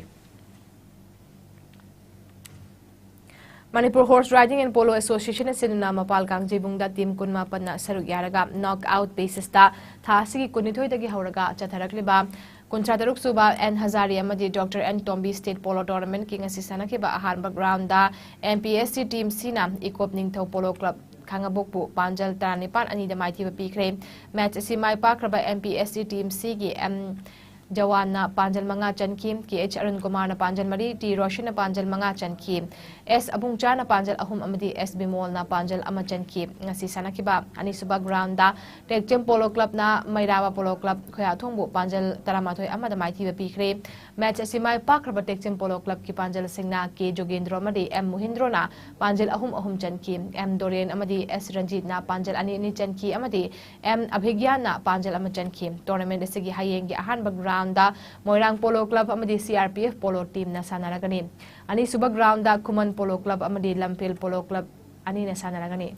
Manipur Horse Riding and Polo Association ꯑꯁꯤꯅ ꯃꯄꯥꯜ ꯀꯥꯡꯖꯩꯕꯨꯡꯗ team ꯀꯨꯟꯃꯥꯄꯟꯅ ꯁꯔꯨꯛ ꯌꯥꯔꯒ knock out basis ꯇ ꯊꯥ ꯑꯁꯤꯒꯤ ꯀꯨꯟꯅꯤꯊꯣꯏꯗꯒꯤ ꯍꯧꯔꯒ ꯆꯠꯊꯔꯛꯂꯤꯕ ꯀꯨꯟꯊ꯭ꯔꯥ ꯇꯔꯨꯛ ꯁꯨꯕ N ꯍꯖꯥꯔꯤ ꯑꯃꯗꯤ Doctor N Tombi State Polo Tournament ꯀꯤ ꯉꯁꯤ ꯁꯥꯟꯅꯈꯤꯕ ꯑꯍꯥꯟꯕ round ꯗ M P S C Team C ꯅ ꯏꯀꯣꯞ ꯅꯤꯡꯊꯧ Polo Club ꯈꯥꯉꯕꯣꯛꯄꯨ ꯄꯥꯟꯖꯜ ꯇꯔꯥꯅꯤꯄꯥꯟ ꯑꯅꯤꯗ ꯃꯥꯏꯊꯤꯕ ꯄꯤꯈ꯭ꯔꯦ꯫ Match ꯑꯁꯤ ꯃꯥꯏ ꯄꯥꯛꯈ꯭ꯔꯕ M P S C Team C ꯒꯤ M ꯖꯋꯥꯟꯅ ꯄꯥꯟꯖꯜ ꯃꯉꯥ ꯆꯟꯈꯤ, K H ꯑꯔꯨꯟ ꯀꯨꯃꯥꯔꯅ ꯄꯥꯟꯖꯜ ꯃꯔꯤ, T ꯔꯣꯁꯟꯅ ꯄꯥꯟꯖꯜ ꯃꯉꯥ ꯆꯟꯈꯤ, S ꯑꯕꯨꯡꯆꯥꯅ ꯄꯥꯟꯖꯜ ꯑꯍꯨꯝ ꯑꯃꯗꯤ S ꯕꯤꯃꯣꯜꯅ ꯄꯥꯟꯖꯜ ꯑꯃ ꯆꯟꯈꯤ꯫ ꯉꯁꯤ ꯁꯥꯟꯅꯈꯤꯕ ꯑꯅꯤꯁꯨꯕ round ꯗ ꯇꯦꯛꯆꯝ Polo Club ꯅ ꯃꯩꯔꯥꯕ Polo Club ꯈꯣꯌꯥꯊꯣꯡꯕꯨ ꯄꯥꯟꯖꯜ ꯇꯔꯥꯃꯥꯊꯣꯏ ꯑꯃꯗ ꯃꯥꯏꯊꯤꯕ ꯄꯤꯈ꯭ꯔꯦ꯫ Match ꯑꯁꯤ ꯃꯥꯏ ꯄꯥꯛꯈ꯭ꯔꯕ ꯇꯦꯛꯆꯝ Polo Club ꯀꯤ ꯄꯥꯟꯖꯜꯁꯤꯡꯅ K ꯖꯣꯒꯦꯟꯗ꯭ꯔꯣ ꯑꯃꯗꯤ M ꯃꯣꯍꯤꯟꯗ꯭ꯔꯣꯅ ꯄꯥꯟꯖꯜ ꯑꯍꯨꯝ ꯑꯍꯨꯝ ꯆꯟꯈꯤ꯫ M ꯗꯣꯔꯦꯟ ꯑꯃꯗꯤ S ꯔꯟꯖꯤꯠꯅ ꯄꯥꯟꯖꯜ ꯑꯅꯤ ꯑꯅꯤ ꯆꯟꯈꯤ ꯑꯃꯗꯤ M ꯑꯚꯤꯒ꯭ꯌꯥꯟꯅ ꯄꯥꯟꯖꯜ ꯑꯃ ꯆꯟꯈꯤ꯫ Tournament ꯑꯁꯤꯒꯤ ꯍꯌꯦꯡꯒꯤ ꯑꯍꯥꯟꯕ round ꯗ ꯃꯣꯏꯔꯥꯡ Polo Club ꯑꯃꯗꯤ C R P F Polo Team ꯅ ꯁꯥꯟꯅꯔꯒꯅꯤ꯫ ꯑꯅꯤꯁꯨꯕ round ꯗ ꯈꯨꯃꯟ Polo Club ꯑꯃꯗꯤ ꯂꯝꯐꯦꯜ Polo Club ꯑꯅꯤꯅ ꯁꯥꯟꯅꯔꯒꯅꯤ꯫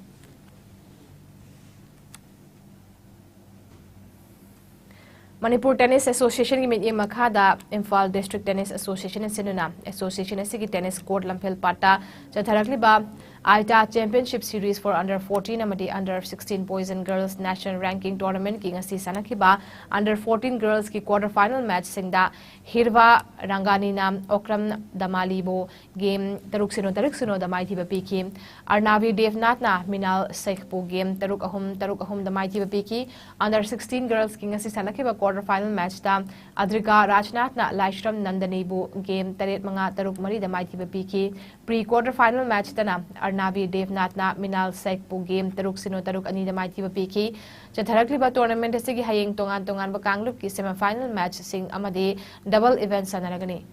Manipur Tennis Association ꯒꯤ ꯃꯤꯠꯌꯦꯡ ꯃꯈꯥꯗ ꯏꯝꯐꯥꯜ District Tennis Association ꯁꯤꯟꯗꯨꯅ association ꯑꯁꯤꯒꯤ tennis court ꯂꯝꯐꯦꯜ ꯄꯥꯠꯇ ꯆꯠꯊꯔꯛꯂꯤꯕ ITA Championship Series for Under fourteen ꯑꯃꯗꯤ Under sixteen Boys and Girls National Ranking Tournament ꯀꯤ ꯉꯁꯤ ꯁꯥꯟꯅꯈꯤꯕ Under fourteen Girls ꯀꯤ quarter final match ꯁꯤꯡꯗ ꯍꯤꯔꯚꯥ ꯔꯪꯒꯥꯅꯤꯅ ꯑꯣꯀ꯭ꯔꯝ ꯗꯃꯥꯂꯤꯕꯨ game ꯇꯔꯨꯛ ꯁꯤꯅꯣ, ꯇꯔꯨꯛ ꯁꯤꯅꯣꯗ ꯃꯥꯏꯊꯤꯕ ꯄꯤꯈꯤ꯫ ꯑꯔꯅꯥꯚꯤ ꯗꯦꯕꯅꯥꯊꯅ ꯃꯤꯅꯥꯜ ꯁꯦꯈꯄꯨ game ꯇꯔꯨꯛ ꯑꯍꯨꯝ, ꯇꯔꯨꯛ ꯑꯍꯨꯝꯗ ꯃꯥꯏꯊꯤꯕ ꯄꯤꯈꯤ꯫ Under sixteen Girls ꯀꯤ ꯉꯁꯤ ꯁꯥꯟꯅꯈꯤꯕ quarter final match ꯇ ꯑꯗ꯭ꯔꯤꯀꯥ ꯔꯥꯖꯅꯥꯊꯅ ꯂꯥꯏꯁ꯭ꯔꯝ ꯅꯟꯗꯅꯤꯕꯨ game ꯇꯔꯦꯠ ꯃꯉꯥ, ꯇꯔꯨꯛ ꯃꯔꯤꯗ ꯃꯥꯏꯊꯤꯕ ꯄꯤꯈꯤ꯫ Pre quarter final match ꯇꯅ ꯑꯔꯅꯥꯚꯤ ꯗꯦꯕꯅꯥꯊꯅ ꯃꯤꯅꯥꯜ ꯁꯦꯈꯄꯨ game ꯇꯔꯨꯛ ꯁꯤꯅꯣ, ꯇꯔꯨꯛ ꯑꯅꯤꯗ ꯃꯥꯏꯊꯤꯕ ꯄꯤꯈꯤ꯫ ꯆꯠꯊꯔꯛꯂꯤꯕ tournament ꯑꯁꯤꯒꯤ ꯍꯌꯦꯡ ꯇꯣꯉꯥꯟ ꯇꯣꯉꯥꯟꯕ ꯀꯥꯡꯂꯨꯞꯀꯤ semi final match ꯁꯤꯡ ꯑꯃꯗꯤ double event ꯁꯥꯟꯅꯔꯒꯅꯤ꯫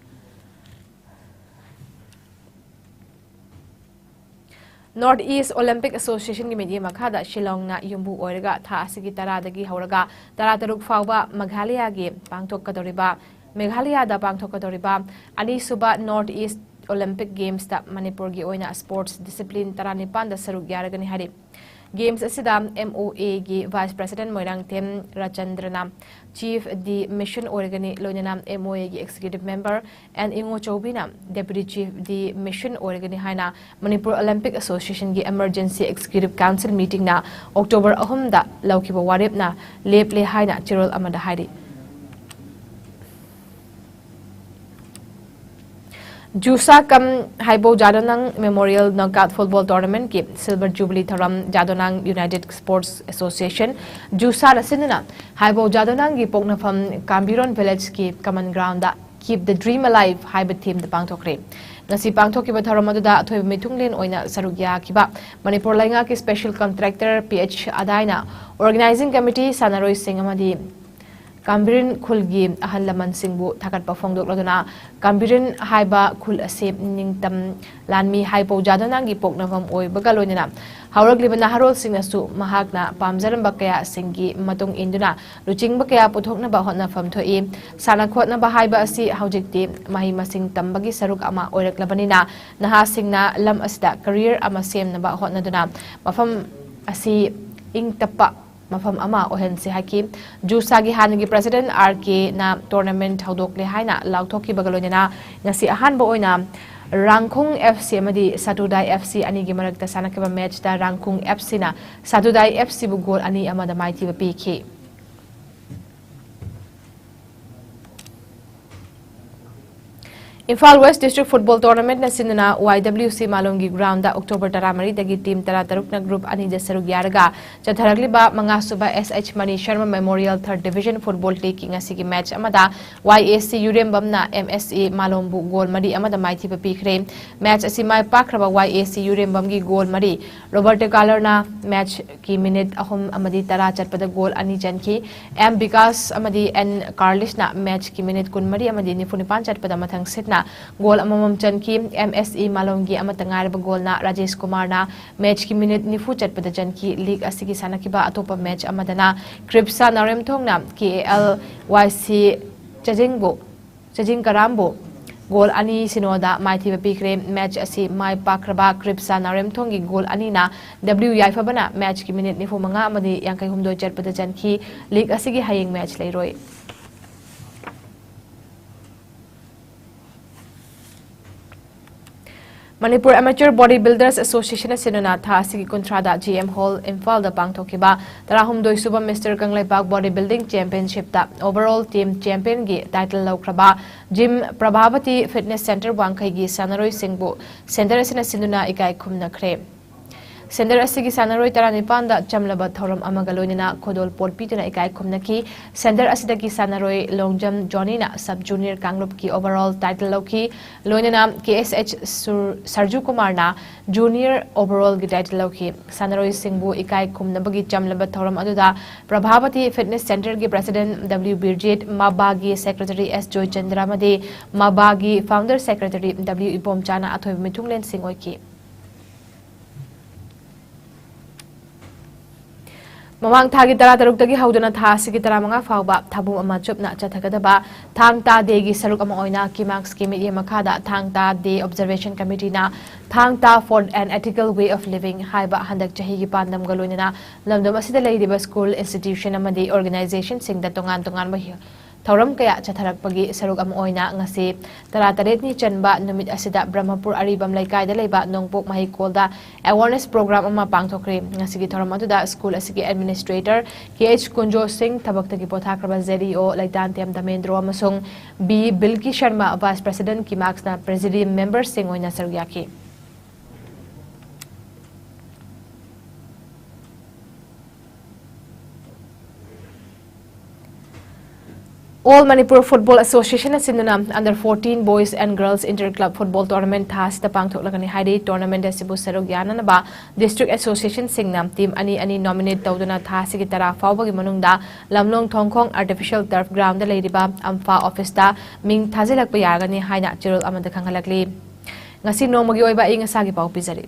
North East Olympic Association ꯒꯤ ꯃꯤꯠꯌꯦꯡ ꯃꯈꯥꯗ ꯁꯤꯂꯣꯡꯅ ꯌꯨꯝꯕꯨ ꯑꯣꯏꯔꯒ ꯊꯥ ꯑꯁꯤꯒꯤ ꯇꯔꯥꯗꯒꯤ ꯍꯧꯔꯒ ꯇꯔꯥꯇꯔꯨꯛ ꯐꯥꯎꯕ ꯃꯦꯘꯥꯂꯌꯥꯒꯤ ꯄꯥꯡꯊꯣꯛꯀꯗꯧꯔꯤꯕ, ꯃꯦꯘꯥꯂꯌꯥꯗ ꯄꯥꯡꯊꯣꯛꯀꯗꯧꯔꯤꯕ ꯑꯅꯤꯁꯨꯕ North East Olympic Games ꯇ ꯃꯅꯤꯄꯨꯔꯒꯤ ꯑꯣꯏꯅ sports discipline ꯇꯔꯥꯅꯤꯄꯥꯟꯗ ꯁꯔꯨꯛ ꯌꯥꯔꯒꯅꯤ ꯍꯥꯏꯔꯤ꯫ Games ꯑꯁꯤꯗ M O A ꯒꯤ Vice President Moirangthem ꯔꯥꯆꯟꯗ꯭ꯔꯅ Chief de Mission ꯑꯣꯏꯔꯒꯅꯤ, ꯂꯣꯏꯅꯅ M O A ꯒꯤ Executive Member N ꯏꯉꯣꯆꯧꯕꯤꯅ Deputy Chief de Mission ꯑꯣꯏꯔꯒꯅꯤ ꯍꯥꯏꯅ Manipur Olympic Association ꯒꯤ Emergency Executive Council meeting ꯅ October ꯑꯍꯨꯝꯗ ꯂꯧꯈꯤꯕ ꯋꯥꯔꯦꯞꯅ ꯂꯦꯞꯂꯦ ꯍꯥꯏꯅ ꯆꯦꯔꯣꯜ ꯑꯃꯗ ꯍꯥꯏꯔꯤ꯫ JUSA cum ꯍꯥꯏꯕꯧ ꯖꯥꯗꯣꯅꯥꯡ Memorial Knockout Football Tournament ꯀꯤ Silver Jubilee ꯊꯧꯔꯝ ꯖꯥꯗꯣꯅꯥꯡ United Sports Association, JUSA ꯅ ꯁꯤꯟꯗꯨꯅ ꯍꯥꯏꯕꯧ ꯖꯥꯗꯣꯅꯥꯡꯒꯤ ꯄꯣꯛꯅꯐꯝ ꯀꯥꯝꯕꯤꯔꯣꯟ Village ꯀꯤ Common Ground the Keep the Dream Alive ꯍꯥꯏꯕ theme ꯗ ꯄꯥꯡꯊꯣꯛꯈ꯭ꯔꯦ꯫ ꯉꯁꯤ ꯄꯥꯡꯊꯣꯛꯈꯤꯕ ꯊꯧꯔꯝ ꯑꯗꯨꯗ ꯑꯊꯣꯏꯕ ꯃꯤꯊꯨꯡꯂꯦꯟ ꯑꯣꯏꯅ ꯁꯔꯨꯛ ꯌꯥꯈꯤꯕ ꯃꯅꯤꯄꯨꯔ ꯂꯩꯉꯥꯛꯀꯤ Special Contractor P H ꯑꯗꯥꯏꯅ, organizing committee, ꯁꯥꯟꯅꯔꯣꯏꯁꯤꯡ ꯑꯃꯗꯤ ꯀꯥꯝꯕꯤꯔꯤꯟ ꯈꯨꯜꯒꯤ ꯑꯍꯜ ꯂꯃꯟꯁꯤꯡꯕꯨ ꯊꯥꯒꯠꯄ ꯐꯣꯡꯗꯣꯛꯂꯗꯨꯅ, ꯀꯥꯝꯕꯤꯔꯤꯟ ꯍꯥꯏꯕ ꯈꯨꯜ ꯑꯁꯤ ꯅꯤꯡꯇꯝ ꯂꯥꯟꯃꯤ ꯍꯥꯏꯄꯧ ꯖꯥꯗꯣꯅꯥꯡꯒꯤ ꯄꯣꯛꯅꯐꯝ ꯑꯣꯏꯕꯒ ꯂꯣꯏꯅꯅ ꯍꯧꯔꯛꯂꯤꯕ ꯅꯍꯥꯔꯣꯜꯁꯤꯡꯅꯁꯨ ꯃꯍꯥꯛꯅ ꯄꯥꯝꯖꯔꯝꯕ ꯀꯌꯥꯁꯤꯡꯒꯤ ꯃꯇꯨꯡ ꯏꯟꯗꯨꯅ ꯂꯨꯆꯤꯡꯕ ꯀꯌꯥ ꯄꯨꯊꯣꯛꯅꯕ ꯍꯣꯠꯅꯐꯝ ꯊꯣꯛꯏ꯫ ꯁꯥꯟꯅ ꯈꯣꯠꯅꯕ ꯍꯥꯏꯕ ꯑꯁꯤ ꯍꯧꯖꯤꯛꯇꯤ ꯃꯍꯩ ꯃꯁꯤꯡ ꯇꯝꯕꯒꯤ ꯁꯔꯨꯛ ꯑꯃ ꯑꯣꯏꯔꯛꯂꯕꯅꯤꯅ, ꯅꯍꯥꯁꯤꯡꯅ ꯂꯝ ꯑꯁꯤꯗ career ꯑꯃ ꯁꯦꯝꯅꯕ ꯍꯣꯠꯅꯗꯨꯅ ꯃꯐꯝ ꯑꯁꯤ ꯏꯪ ꯇꯞꯄ ꯃꯐꯝ ꯑꯃ ꯑꯣꯏꯍꯟꯁꯤ ꯍꯥꯏꯈꯤ꯫ JUSA ꯒꯤ ꯍꯥꯟꯅꯒꯤ President R K ꯅ tournament ꯍꯧꯗꯣꯛꯂꯦ ꯍꯥꯏꯅ ꯂꯥꯎꯊꯣꯛꯈꯤꯕꯒ ꯂꯣꯏꯅꯅ ꯉꯁꯤ ꯑꯍꯥꯟꯕ ꯑꯣꯏꯅ ꯔꯥꯡꯈꯣꯡ F C ꯑꯃꯗꯤ ꯁꯥꯇꯨꯗꯥꯏ F C ꯑꯅꯤꯒꯤ ꯃꯔꯛꯇ ꯁꯥꯟꯅꯈꯤꯕ match ꯇ ꯔꯥꯡꯈꯣꯡ F C ꯅ ꯁꯥꯇꯨꯗꯥꯏ F C ꯕꯨ goal ꯑꯅꯤ ꯑꯃꯗ ꯃꯥꯏꯊꯤꯕ ꯄꯤꯈꯤ꯫ Imphal West District Football Tournament ꯅ ꯁꯤꯟꯗꯨꯅ Y W C ꯃꯥꯂꯣꯝꯒꯤ ground ꯗ October ꯇꯔꯥꯃꯔꯤꯗꯒꯤ team ꯇꯔꯥꯇꯔꯨꯛꯅ group ꯑꯅꯤꯗ ꯁꯔꯨꯛ ꯌꯥꯔꯒ ꯆꯠꯊꯔꯛꯂꯤꯕ ꯃꯉꯥꯁꯨꯕ S H Mani Sharma Memorial Third Division Football League ꯀꯤ ꯉꯁꯤꯒꯤ match ꯑꯃꯗ Y A C ꯌꯨꯔꯦꯝꯕꯝꯅ M S A ꯃꯥꯂꯣꯝꯕꯨ goal ꯃꯔꯤ ꯑꯃꯗ ꯃꯥꯏꯊꯤꯕ ꯄꯤꯈ꯭ꯔꯦ꯫ Match ꯑꯁꯤ ꯃꯥꯏ ꯄꯥꯛꯈ꯭ꯔꯕ Y A C ꯌꯨꯔꯦꯝꯕꯝꯒꯤ goal ꯃꯔꯤ Robert Taylor ꯅ match ꯀꯤ minute ꯑꯍꯨꯝ ꯑꯃꯗꯤ ꯇꯔꯥ ꯆꯠꯄꯗ goal ꯑꯅꯤ ꯆꯟꯈꯤ꯫ M ꯕꯤꯀꯥꯁ ꯑꯃꯗꯤ N ꯀꯥꯔꯂꯤꯁꯅ match ꯀꯤ minute ꯀꯨꯟꯃꯔꯤ ꯑꯃꯗꯤ ꯅꯤꯐꯨꯅꯤꯄꯥꯟ ꯆꯠꯄꯗ ꯃꯊꯪ ꯁꯤꯠꯅ goal ꯑꯃꯃꯝ ꯆꯟꯈꯤ꯫ M S A ꯃꯥꯂꯣꯝꯒꯤ ꯑꯃꯠꯇ ꯉꯥꯏꯔꯕ goal ꯅ ꯔꯥꯖꯦꯁ ꯀꯨꯃꯥꯔꯅ match ꯀꯤ minute ꯅꯤꯐꯨ ꯆꯠꯄꯗ ꯆꯟꯈꯤ꯫ League ꯑꯁꯤꯒꯤ ꯁꯥꯟꯅꯈꯤꯕ ꯑꯇꯣꯞꯄ match ꯑꯃꯗꯅ ꯀ꯭ꯔꯤꯞꯁꯥ ꯅꯥꯎꯔꯦꯝꯊꯣꯡꯅ K A L Y C ꯆꯖꯤꯡꯕꯨ, ꯆꯖꯤꯡ ꯀꯔꯥꯝꯕꯨ ꯒꯣꯜ ꯑꯅꯤ ꯁꯤꯅꯣꯗ ꯃꯥꯏꯊꯤꯕ ꯄꯤꯈ꯭ꯔꯦ꯫ ꯃꯦꯆ ꯑꯁꯤ ꯃꯥꯏ ꯄꯥꯛꯈ꯭ꯔꯕ ꯀ꯭ꯔꯤꯞꯁꯥ ꯅꯥꯎꯔꯦꯝꯊꯣꯡꯒꯤ ꯒꯣꯜ ꯑꯅꯤꯅ W ꯌꯥꯏꯐꯕꯅ ꯃꯦꯆꯀꯤ ꯃꯤꯅꯤꯠ ꯅꯤꯐꯨ ꯃꯉꯥ ꯑꯃꯗꯤ ꯌꯥꯡꯈꯩ ꯍꯨꯝꯗꯣꯏ ꯆꯠꯄꯗ ꯆꯟꯈꯤ꯫ ꯂꯤꯒ ꯑꯁꯤꯒꯤ ꯍꯌꯦꯡ ꯃꯦꯆ ꯂꯩꯔꯣꯏ꯫ Manipur Amateur Body Builders Association ꯑꯁꯤꯅ ꯊꯥ ꯑꯁꯤꯒꯤ ꯀꯨꯟꯊ꯭ꯔꯥꯗ G M Hall ꯏꯝꯐꯥꯜꯗ ꯄꯥꯡꯊꯣꯛꯈꯤꯕ ꯇꯔꯥꯍꯨꯝꯗꯣꯏ ꯁꯨꯕ Mister Kangleipak Body Building Championshipꯇ overall team championꯒꯤ title ꯂꯧꯈ꯭ꯔꯕ Gym Prabhavati Fitness Center ꯋꯥꯡꯈꯩꯒꯤ ꯁꯥꯟꯅꯔꯣꯏꯁꯤꯡꯕꯨ center ꯑꯁꯤꯅ ꯁꯤꯟꯗꯨꯅ ꯏꯀꯥꯏ ꯈꯨꯝꯅꯈ꯭ꯔꯦ꯫ Center ꯑꯁꯤꯒꯤ ꯁꯥꯟꯅꯔꯣꯏ ꯇꯔꯥꯅꯤꯄꯥꯟꯗ ꯆꯝꯂꯕ ꯊꯧꯔꯝ ꯑꯃꯒ ꯂꯣꯏꯅꯅ ꯈꯨꯗꯣꯜꯄꯣꯠ ꯄꯤꯗꯨꯅ ꯏꯀꯥꯏ ꯈꯨꯝꯅꯈꯤ꯫ Center ꯑꯁꯤꯗꯒꯤ ꯁꯥꯟꯅꯔꯣꯏ ꯂꯣꯡꯖꯝ ꯖꯣꯅꯤꯅ sub junior ꯀꯥꯡꯂꯨꯞꯀꯤ overall title ꯂꯧꯈꯤ꯫ ꯂꯣꯏꯅꯅ K S H ꯁꯨꯔ-, ꯁꯔꯖꯨ ꯀꯨꯃꯥꯔꯅ junior overallꯒꯤ title ꯂꯧꯈꯤ꯫ ꯁꯥꯟꯅꯔꯣꯏꯁꯤꯡꯕꯨ ꯏꯀꯥꯏ ꯈꯨꯝꯅꯕꯒꯤ ꯆꯝꯂꯕ ꯊꯧꯔꯝ ꯑꯗꯨꯗ Prabhavati Fitness Centerꯒꯤ President W ꯕꯤꯔꯖꯤꯠ, ꯃꯕꯥꯒꯤ Secretary S Joychandra ꯑꯃꯗꯤ ꯃꯕꯥꯒꯤ Founder Secretary W ꯏꯕꯣꯝꯆꯥꯅ ꯑꯊꯣꯏꯕ ꯃꯤꯊꯨꯡꯂꯦꯟꯁꯤꯡ ꯑꯣꯏꯈꯤ꯫ ꯃꯃꯥꯡ ꯊꯥꯒꯤ ꯇꯔꯥꯇꯔꯨꯛꯇꯒꯤ ꯍꯧꯗꯨꯅ ꯊꯥ ꯑꯁꯤꯒꯤ ꯇꯔꯥꯃꯉꯥ ꯐꯥꯎꯕ ꯊꯥꯕꯨꯝ ꯑꯃ ꯆꯨꯞꯅ ꯆꯠꯊꯒꯗꯕ ꯊꯥꯡ ꯇꯥ Dayꯒꯤ ꯁꯔꯨꯛ ꯑꯃ ꯑꯣꯏꯅ ꯀꯤꯃꯥꯛꯁꯀꯤ ꯃꯤꯠꯌꯦꯡ ꯃꯈꯥꯗ ꯊꯥꯡ ꯇꯥ Day Observation Committeeꯅ ꯊꯥꯡ ꯇꯥ for an Ethical Way of Living ꯍꯥꯏꯕ ꯍꯟꯗꯛ ꯆꯍꯤꯒꯤ ꯄꯥꯟꯗꯝꯒ ꯂꯣꯏꯅꯅ ꯂꯝꯗꯝ ꯑꯁꯤꯗ ꯂꯩꯔꯤꯕ school, institution ꯑꯃꯗꯤ organizationꯁꯤꯡꯗ ꯇꯣꯉꯥꯟ ꯇꯣꯉꯥꯟꯕ ꯍꯤ-, ꯊꯧꯔꯝ ꯀꯌꯥ ꯆꯠꯊꯔꯛꯄꯒꯤ ꯁꯔꯨꯛ ꯑꯃ ꯑꯣꯏꯅ ꯉꯁꯤ ꯇꯔꯥꯇꯔꯦꯠꯅꯤ ꯆꯟꯕ ꯅꯨꯃꯤꯠ ꯑꯁꯤꯗ ꯕ꯭ꯔꯍꯃꯄꯨꯔ ꯑꯔꯤꯕꯝ ꯂꯩꯀꯥꯏꯗ ꯂꯩꯕ ꯅꯣꯡꯄꯣꯛ ꯃꯍꯩꯀꯣꯜꯗ awareness program ꯑꯃ ꯄꯥꯡꯊꯣꯛꯈ꯭ꯔꯦ꯫ ꯉꯁꯤꯒꯤ ꯊꯧꯔꯝ ꯑꯗꯨꯗ school ꯑꯁꯤꯒꯤ administrator K H ꯀꯨꯟꯖꯣ ꯁꯤꯡ, ꯊꯕꯛꯇꯒꯤ ꯄꯣꯊꯥꯈ꯭ꯔꯕ Z E O ꯂꯩꯇꯥꯟꯊꯦꯝ ꯙꯃꯦꯟꯗ꯭ꯔꯣ ꯑꯃꯁꯨꯡ B ꯕꯤꯜꯀꯤ Sharma, Vice President ꯀꯤꯃꯥꯛꯁꯅ presidium memberꯁꯤꯡ ꯑꯣꯏꯅ ꯁꯔꯨꯛ ꯌꯥꯈꯤ꯫ All Manipur Football Associationꯅ ꯁꯤꯟꯗꯨꯅ Under fourteen Boys and Girls Inter Club Football Tournament ꯊꯥ ꯑꯁꯤꯗ ꯄꯥꯡꯊꯣꯛꯂꯒꯅꯤ ꯍꯥꯏꯔꯤ꯫ Tournament ꯑꯁꯤꯕꯨ ꯁꯔꯨꯛ ꯌꯥꯅꯅꯕ district associationꯁꯤꯡꯅ team ꯑꯅꯤ ꯑꯅꯤ nominate ꯇꯧꯗꯨꯅ ꯊꯥ ꯑꯁꯤꯒꯤ ꯇꯔꯥ ꯐꯥꯎꯕꯒꯤ ꯃꯅꯨꯡꯗ ꯂꯝꯂꯣꯡ ꯊꯣꯡꯈꯣꯡ artificial turf groundꯗ ꯂꯩꯔꯤꯕ ꯑꯝꯐꯥ officeꯇ ꯃꯤꯡ ꯊꯥꯖꯤꯜꯂꯛꯄ ꯌꯥꯒꯅꯤ ꯍꯥꯏꯅ ꯆꯦꯔꯣꯜ ꯑꯃꯗ ꯈꯪꯍꯜꯂꯛꯂꯤ꯫ ꯉꯁꯤ ꯅꯣꯡꯃꯒꯤ ꯑꯣꯏꯕ ꯑꯏꯪ ꯑꯁꯥꯒꯤ ꯄꯥꯎ ꯄꯤꯖꯔꯤ꯫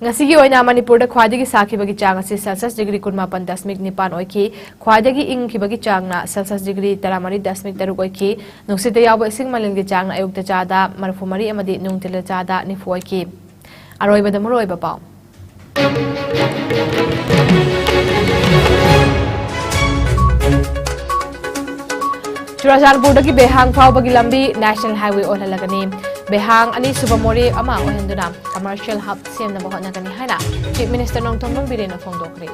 ꯉꯁꯤꯒꯤ ꯑꯣꯏꯅ ꯃꯅꯤꯄꯨꯔꯗ ꯈ꯭ꯋꯥꯏꯗꯒꯤ ꯁꯥꯈꯤꯕꯒꯤ ꯆꯥꯡ ꯑꯁꯤ ꯁꯦꯜꯁꯤꯌꯁ ꯗꯤꯒ꯭ꯔꯤ ꯀꯨꯟꯃꯥꯄꯟ ꯗꯁꯃꯤꯛ ꯅꯤꯄꯥꯟ ꯑꯣꯏꯈꯤ꯫ ꯈ꯭ꯋꯥꯏꯗꯒꯤ ꯏꯪꯈꯤꯕꯒꯤ ꯆꯥꯡꯅ ꯁꯦꯜꯁꯤꯌꯁ ꯗꯤꯒ꯭ꯔꯤ ꯇꯔꯥꯃꯔꯤ ꯗꯁꯃꯤꯛ ꯇꯔꯨꯛ ꯑꯣꯏꯈꯤ꯫ ꯅꯨꯡꯁꯤꯠꯇ ꯌꯥꯎꯕ ꯏꯁꯤꯡ ꯃꯅꯤꯜꯒꯤ ꯆꯥꯡꯅ ꯑꯌꯨꯛꯇ ꯆꯥꯗ ꯃꯔꯤꯐꯨꯃꯔꯤ ꯑꯃꯗꯤ ꯅꯨꯡꯊꯤꯜꯗ ꯆꯥꯗ ꯅꯤꯐꯨ ꯑꯣꯏꯈꯤ꯫ ꯑꯔꯣꯏꯕꯗ ꯃꯔꯨꯑꯣꯏꯕ ꯄꯥꯎ꯫ ꯆꯨꯔꯥꯆꯥꯟꯄꯨꯔꯗꯒꯤ ꯕꯦꯍꯥꯡ ꯐꯥꯎꯕꯒꯤ ꯂꯝꯕꯤ National Highway ꯑꯣꯏꯍꯜꯂꯒꯅꯤ꯫ ꯕꯦꯍꯥꯡ ꯑꯅꯤꯁꯨꯕ ꯃꯣꯔꯦ ꯑꯃ ꯑꯣꯏꯍꯟꯗꯨꯅ commercial hub ꯁꯦꯝꯅꯕ ꯍꯣꯠꯅꯒꯅꯤ ꯍꯥꯏꯅ Chief Minister ꯅꯣꯡꯊꯣꯝꯕꯝ ꯕꯤꯔꯦꯟꯅ ꯐꯣꯡꯗꯣꯛꯈ꯭ꯔꯦ꯫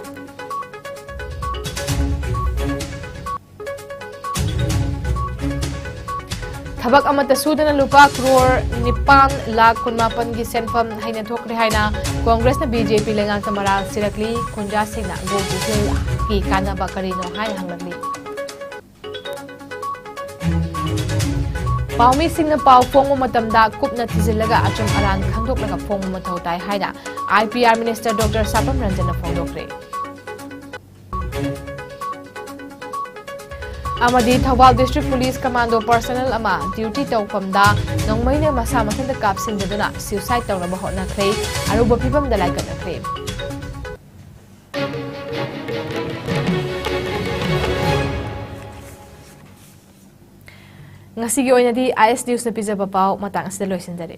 ꯊꯕꯛ ꯑꯃꯠꯇ ꯁꯨꯗꯅ ꯂꯨꯄꯥ ꯀ꯭ꯔꯣꯔ ꯅꯤꯄꯥꯟ ꯂꯥꯈ ꯀꯨꯟꯃꯥꯄꯟꯒꯤ ꯁꯦꯟꯐꯝ ꯍꯦꯟꯅ ꯊꯣꯛꯈ꯭ꯔꯦ ꯍꯥꯏꯅ ꯀꯣꯡꯒ꯭ꯔꯦꯁꯅ BJP ꯂꯩꯉꯥꯛꯇ ꯃꯔꯥꯜ ꯁꯤꯔꯛꯂꯤ꯫ ꯈꯨꯟꯖꯥꯁꯤꯡꯅ ꯒꯣꯜꯗ ꯍꯤꯜꯒꯤ ꯀꯥꯟꯅꯕ ꯀꯔꯤꯅꯣ ꯍꯥꯏꯅ ꯍꯪꯂꯛꯂꯤ꯫ ꯄꯥꯎꯃꯤꯁꯤꯡꯅ ꯄꯥꯎ ꯐꯣꯡꯕ ꯃꯇꯝꯗ ꯀꯨꯞꯅ ꯊꯤꯖꯤꯜꯂꯒ ꯑꯆꯨꯝ ꯑꯔꯥꯟ ꯈꯪꯗꯣꯛꯂꯒ ꯐꯣꯡꯕ ꯃꯊꯧ ꯇꯥꯏ ꯍꯥꯏꯅ IPR Minister Doctor ꯁꯥꯄꯝ ꯔꯟꯖꯟꯅ ꯐꯣꯡꯗꯣꯛꯈ꯭ꯔꯦ꯫ ꯑꯃꯗꯤ Thoubal District Police Commando personnel ꯑꯃ duty ꯇꯧꯐꯝꯗ ꯅꯣꯡꯃꯩꯅ ꯃꯁꯥ ꯃꯊꯟꯇ ꯀꯥꯞꯁꯤꯟꯖꯗꯨꯅ suicide ꯇꯧꯅꯕ ꯍꯣꯠꯅꯈ꯭ꯔꯦ, ꯑꯔꯨꯕ ꯐꯤꯚꯝꯗ ꯂꯥꯏꯀꯠꯅꯈ꯭ꯔꯦ꯫ ꯉꯁꯤꯒꯤ ꯑꯣꯏꯅꯗꯤ IS Newsꯅ ꯄꯤꯖꯕ ꯄꯥꯎ ꯃꯇꯥꯡ ꯑꯁꯤꯗ ꯂꯣꯏꯁꯤꯟꯖꯔꯦ꯫